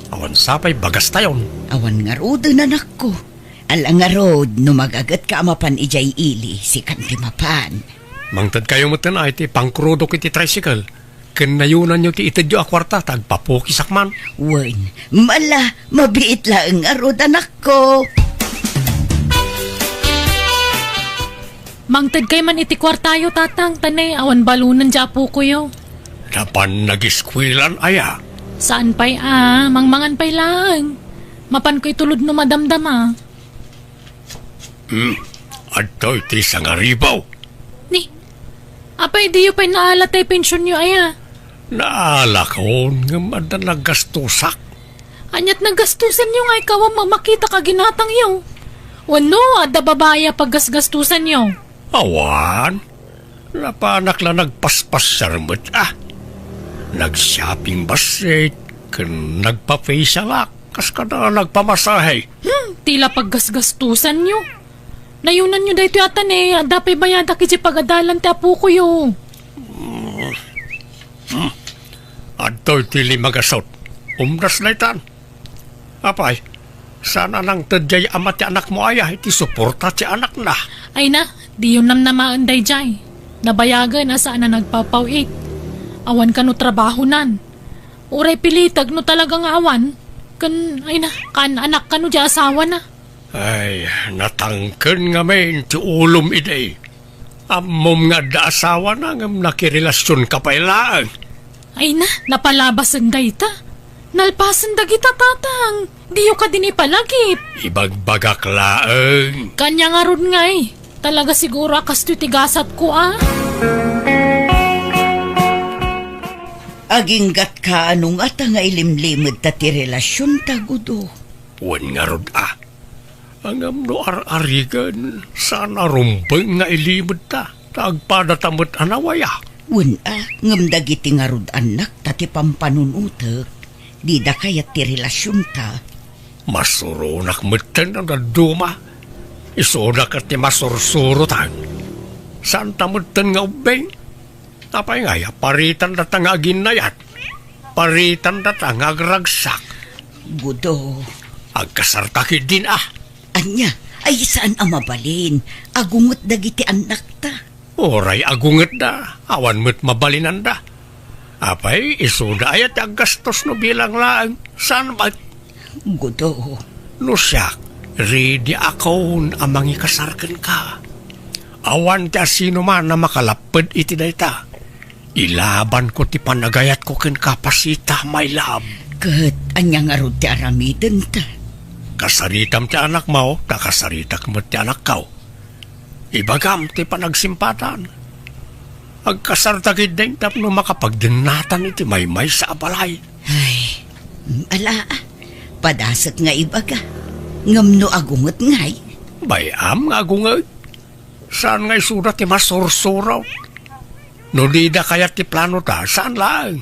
Awan sapay bagastayon. Awan ngaruden, anakko. Ala ngarud, no magagetka a mapan idiay ili, sikan ti mapan. Mangtedkayo metten a iti pangkrudok iti tricycle. Ken nayonanyo ti itedyo a kuarta ta agpapukisak man. Wen, mala, mabiit laeng ngarud, anakko. Mangtedkay man iti kuartayo, tatang, ta ne, awan balonen diay apokoyo. Napan nagiskuelan aya? Saan pay a, mangmangan pay laeng. Mapanko itulod no madamdama. Hmm, adtoy ti sangaribaw. Ni, apay diyo pay naala tay pensionyo aya? Naalakon, ngem adda naggastusak. Aniat naggastusanyo nga ikaw a mamakita ka ginatangyo? Wenno, adda babai a paggasgastusanyo? Awan. Napanak la nagpaspasiar met a. Nag-shopping basket, ken nagpa-facialak, kas kada nagpamasahe. Hmm, ti la paggasgastusanyo. Nayonanyo daytoy a ta ne, adda pay bayadak idiay pagadalan ti apokoyo. Hmm. Hmm. Adtoy ti limagasut. Umdas daytan. Apay, saan a nangted diay ama ti anakmo aya iti suporta ti anakna? Ay na, diyo namnamaen daydiay. Nabayagen a saan a nagpapaw-it. Awan kano trabahonan. Uray pilitek no talaga nga awan. Ken, ay na, kaan-anak kano diay asawana. Ay, natangken ngamin ti ulom idi. Ammom nga adda asawana ngem nakirelasionka pay laeng. Ay na, napalabasen dayta. Nalpasen dagita, tatang. Diyo kadin ipalagip. Ibagbagak laeng. Kanya ngarud ngay. Talaga siguro a kastoy ti gasatko a. Aginggatka no ngata nga ilimlimedta ti relasionta, Gudo? Wen ngarud a. Ngem no ar-arigen, saan a rumbeng nga ilimedta, ta agpadata met a nawaya. Wen a, ngem dagiti ngarud annakta ti pampanunotek, dida kayat ti relasionta. Masuronak metten no dadduma. Isuda ket ti masursurotan. Saanta metten nga ubbing. Apay ngay a paritandata nga aginnayat? Paritandata nga agragsak. Gudo. Agkasarta ketdin a. Ania, ay saan a mabalin. Agunget dagiti annakta. Uray agungetda, awan met mabalinanda. Apay, isuda aya ti aggastos no bilang laeng? Saan met? Gudo. No siak, ready akon a mangikasar kenka. Awan ti asinoman a makalapped iti dayta. Ilabanko ti panagayatko kenka, Pasita, my love. Ket ania ngarud ti aramidenta? Kasaritam ti anakmo, ta kasaritak met ti anakko. Ibagam ti panagsimpatan. Agkasarta ketdin tapno makapagdennatan iti maymaysa a balay. Ay, ala, padasek nga ibaga. Ngem no agunget ngay? Bay-am nga agunget. Saan nga isuda ti masursurot? No dida kayat ti planota, saan laeng.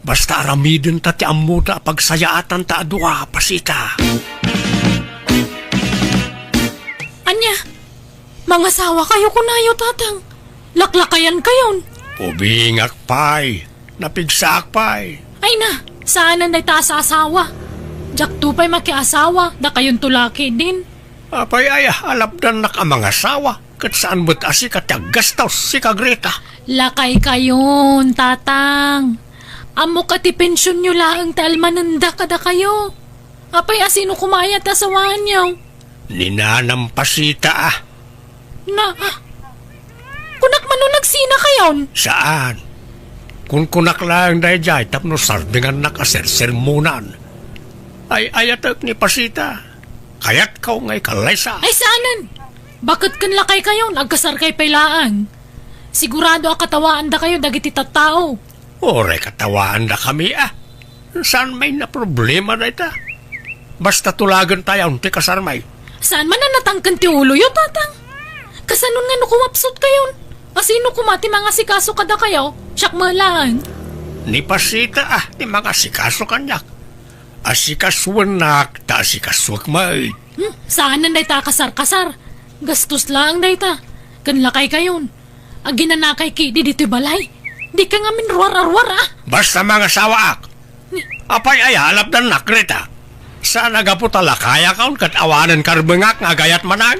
Basta aramidenta ti ammota a pagsayaatanta a dua, Pasita. Ania? Mangasawakayo kunayo, Tatang? Laklakayankayon? Ubingak pay. Napigsaak pay. Ay na, saanen dayta a saasawa. Diakto pay makiasawa, dakayonto la ketdin. Apay aya, alapdannak a mangasawa. Ket saan met a sika ti aggastos, sika Greta. Lakaykayon, Tatang. Ammok a ti pensionyo laeng ti almanenda kadakayo. Apay a sino koma aya ti asawaanyo? Ni Nanang Pasita a. Na, ah, kunak man no nagsinakayon? Saan. Kunkunak laeng daydiay tapno sardengannak a sersermonan. Ay-ayatek ni Pasita. Kayatko nga ikallaysa. Ay, saanen. Baket ken lakaykayon, agkasarkay pay laeng. Sigurado a katawaandakayo dagiti tattao. Uray katawaandakami a. Saan met a problema dayta. Basta tulagentayon ti kasarmi. Saan man a natangken ti uloyo, Tatang? Kasanon nga no kumapsutkayon? A sino koma ti mangasikaso kadakayo? Siak met laeng. Ni Pasita a ti mangasikaso kaniak. Asikasuennak ta asikasuek met. Hmm, saanen dayta a kasarkasar. Gastos laeng dayta. Ken lakaykayon. Aginanakay ketdi ditoy balay. Dika ngamin ruar-aruar a. Basta mangasawaak. Ni- Apay aya, alapdannak, Rita. Saan a gapu ta lakayakon ket awanen karbengak nga agayat manen?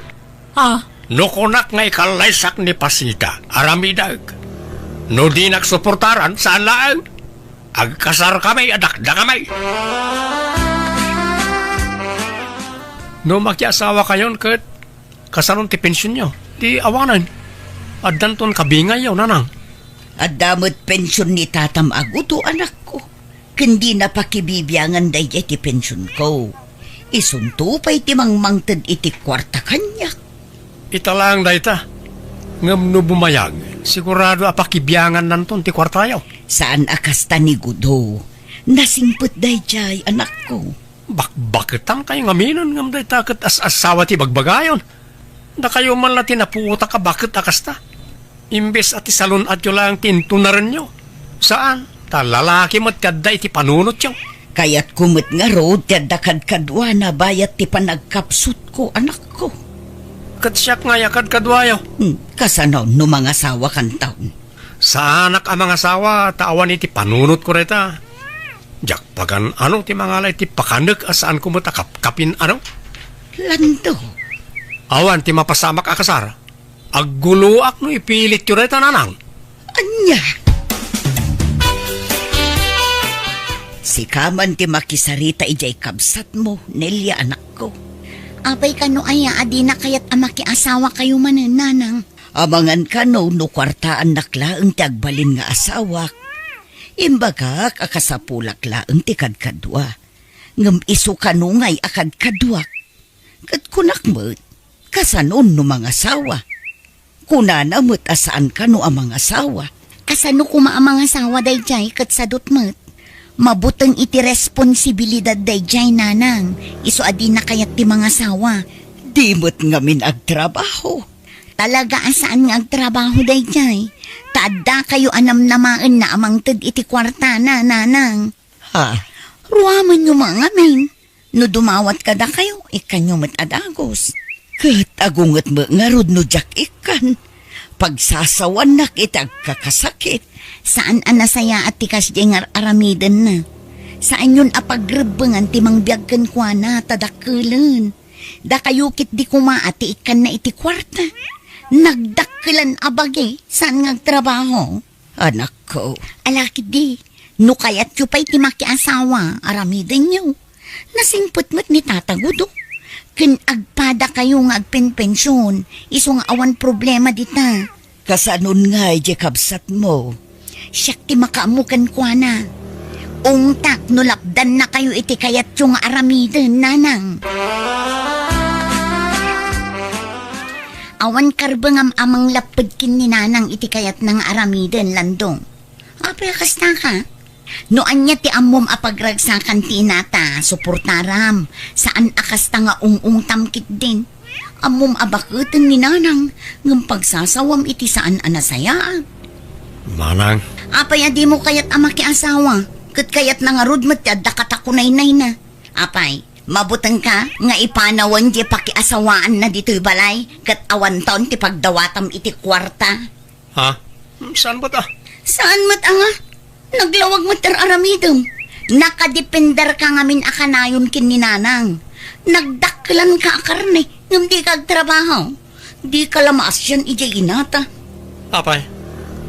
Ah. No kunak nga ikallaysak ni Pasita, aramidek. No dinak suportaran, saan laeng. Agkasarkami a dakdakami. No makiasawakayon ket kasanon ti pensionyo? Ti awanen. Addanton kabingayyo, Nanang. Adda met pension ni tatam a Gudo, anakko. Ken dina pakibibiangan daydiay ti pensionko. Isunto pay ti mangmangted iti kuarta kaniak. Ita laeng dayta. Ngem no bumayag, sigurado a pakibiangannanton ti kuartayo. Saan a kasta ni Gudo. Nasingpet daydiay, anakko. Bakbaketankayo ngaminen ngem dayta ket as-asawa ti bagbagayon. Dakayo man la ti napuotak a baket a kasta. Imbes a ti salun-atyo laeng ti intunarenyo. Saan, ta lalaki met ti adda iti panunotyo. Kayatko met ngarud ti adda kadkaduana bayat ti panagkapsutko, anakko. Ket siak ngay a kadkaduayo. Hmm, kasano no mangasawakanton? Saanak a mangasawa ta awan iti panunotko dayta. Diak pagan-ano ti mangala iti pakanek a saanko met a kapkapin-ano? Lando. Awan ti mapasamak a kasar. Agguloak no ipilityo dayta, Nanang. Ania? Sika man ti makisarita idiay kabsatmo, Nelia, anakko. Apay kano aya a dina kayat a makiasawakayo manen, Nanang? Amangan kano no kuartaannak laeng ti agbalin nga asawak. Imbagak a kasapulak laeng ti kadkadua. Ngem isu kano ngay a kadkaduak. Ket kunak met, kasanon no mangasawa? Kunana met a saan kano a mangasawa. Kasano koma a mangasawa daydiay ket sadut met? Mabuteng iti responsibilidad daydiay, Nanang, isu a dina kayat ti mangasawa. Di met ngamin agtrabaho. Talaga a saan nga agtrabaho daydiay? Ta Addakayo a namnamaenna a mangted iti kuartana, nanang. Ha? Ruamenyo met ngamin. No dumawat kadakayo, ikkanyo met a dagus. Ket agunget met ngarud no diak ikkan. Pagsasawanak iti agkakasakit. Saan a nasayaat ti kasdiay nga ar-aramidenna. Saanyon a pagrebbengan ti mangbiag kenkuana ta dakkelen. Dakayo ketdi koma a ti ikkanna iti kuarta. Nagdakkelan a bagi, saan nga agtrabaho. Anakko. Ala ketdi, no kayatyo pay ti makiasawa, aramidenyo. Nasingpet met ni Tata Gudo. Ken agpadakayo nga agpenpension, isu nga awan problema dita. Kasanon ngay diay kabsatmo? Siak ti makaammo kenkuana. Ungtak no lapdannakayo iti kayatyo nga aramiden, nanang. Awan karbengam a manglapped ken ni nanang iti kayatna nga aramiden, Landong. Apay a kasta ka? No ania ti ammom a pagragsakan ti inata, suportaram. Saan a kasta nga ung-ungtam ketdin. Ammom a baketen ni nanang, ngem pagsasawam iti saan a nasayaat. Manang. Apay a dimo kayat a makiasawa? Ket kayatna ngarud met ti adda katakunaynayna. Apay, mabutengka nga ipanawen diay pakiasawaanna ditoy balay, ket awanton ti pagdawatam iti kuarta? Ha? Saan met a? Saan met a nga? Naglawag met ti ar-aramidem. Nakadependerka ngamin a kanayon ken ni nanang. Nagdakkelanka a karne, ngem dika agtrabaho. Dika la maasian idiay inata. Apay,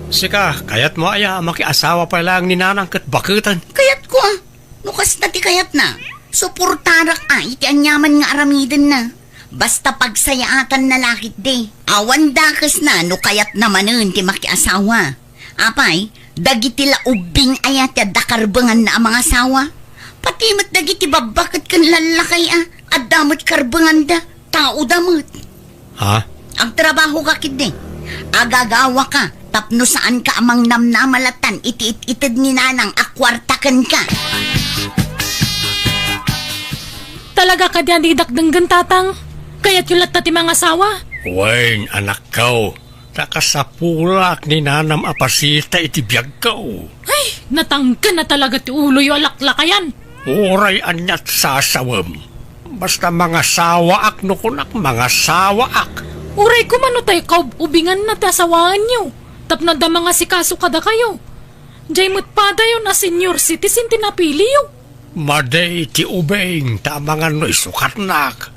sika, kayatmo aya a makiasawa pay laeng ni nanang ket baketen? Kayatko a. No kasta ti kayatna, suportarak a iti aniaman nga aramidenna. Basta pagsayaatanna la ketdi. Awan dakesna no kayatna manen ti makiasawa. Apay, dagiti la ubbing aya ti adda karbenganna a mangasawa? Pati met dagiti babbaket ken lallakay a adda met karbenganda, taoda met. Ha? Agtrabahoka ketdi. Agagawaka tapno saanka a mangnamnama lattan iti it-ited ni nanang a kuarta kenka. Talaga kadi a didak denggen, Tatang? Kayatyo latta ti mangasawa? Wen, anakko, ta kasapulak ni nanam a pasita iti biagko. Ay, natangken a talaga ti uloyo a laklakayan. Uray aniat sasawem. Basta mangasawaak no kunak, mangasawaak. Uray koma no tay kaub-ubinganna ti asawaenyo, tapno adda mangasikaso kadakayo. Diay met padayon a senior citizen ti napiliyo. Madi ti ubing ta amangan no isukatnak.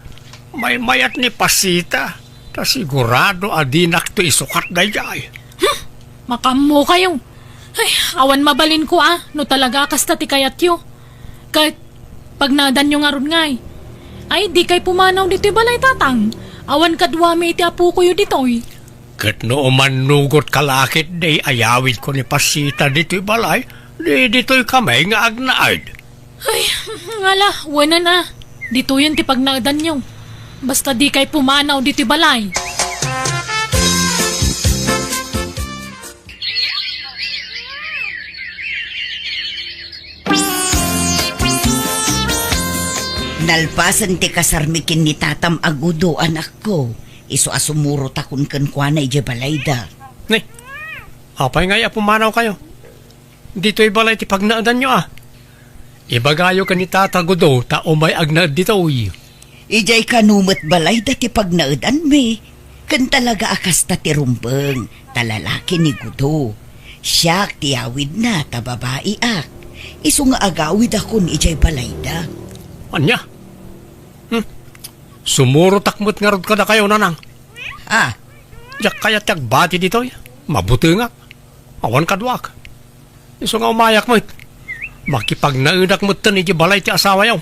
Maymayat ni Pasita, ta sigurado a dinakto isukat daydiay. Hmm, makaammokayo. Ay, awan mabalinko a, no talaga a kasta ti kayatyo. Ket, pagnaedanyo ngarud ngay. Ay, dikay pumanaw ditoy balay, Tatang. Awan kaduami iti apokoyo ditoy. Ket no umannugotka la ketdi a yawidko ni Pasita ditoy balay, di ditoy kami nga agnaed. Ay, ngala, wenen a. Ditoyen ti pagnaedanyo. Basta dikay pumanaw ditoy balay. Nalpasen ti kasarmi ken ni tatam a Gudo, anakko, isu a sumurotakon kenkuana idiay balayda. Ni, apay ngay a pumanawkayo? Ditoy balay ti pagnaedanyo a. Ibagayo ken ni Tata Gudo ta umay agnaed ditoy. Idiay kano met balayda ti pagnaedanmi, ken talaga a kasta ti rumbeng, ta lalaki ni Gudo. Siak ti awidna ta babaiak. Isu nga agawidakon idiay balayda. Ania? Hmm. Sumurotak met ngarud kadakayo, nanang. Ah. Diak kayat ti agbati ditoy. Mabutengak. Awan kaduak. Isu nga umayak met. Makipagnaedak metten iti balay ti asawayo.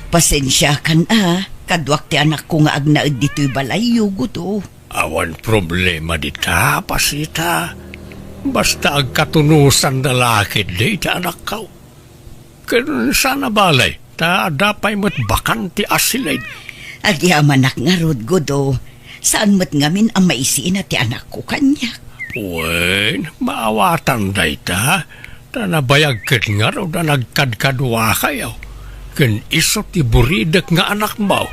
Pasensiakan a, kaduak ti anakko nga agnaed ditoy balayyo, Gudo. Awan problema dita, Pasita. Basta agkatunosan da la ketdi iti anakko. Ken saan a balay, ta adda pay met bakanti a silid. Agyamanak ngarud, Gudo. Saan met ngamin a maisina ti anakko kaniak. Wen, maawatan dayta, ta nabayag ket ngarud a nagkadkaduakayo. Ken isu ti buridek nga anakmo.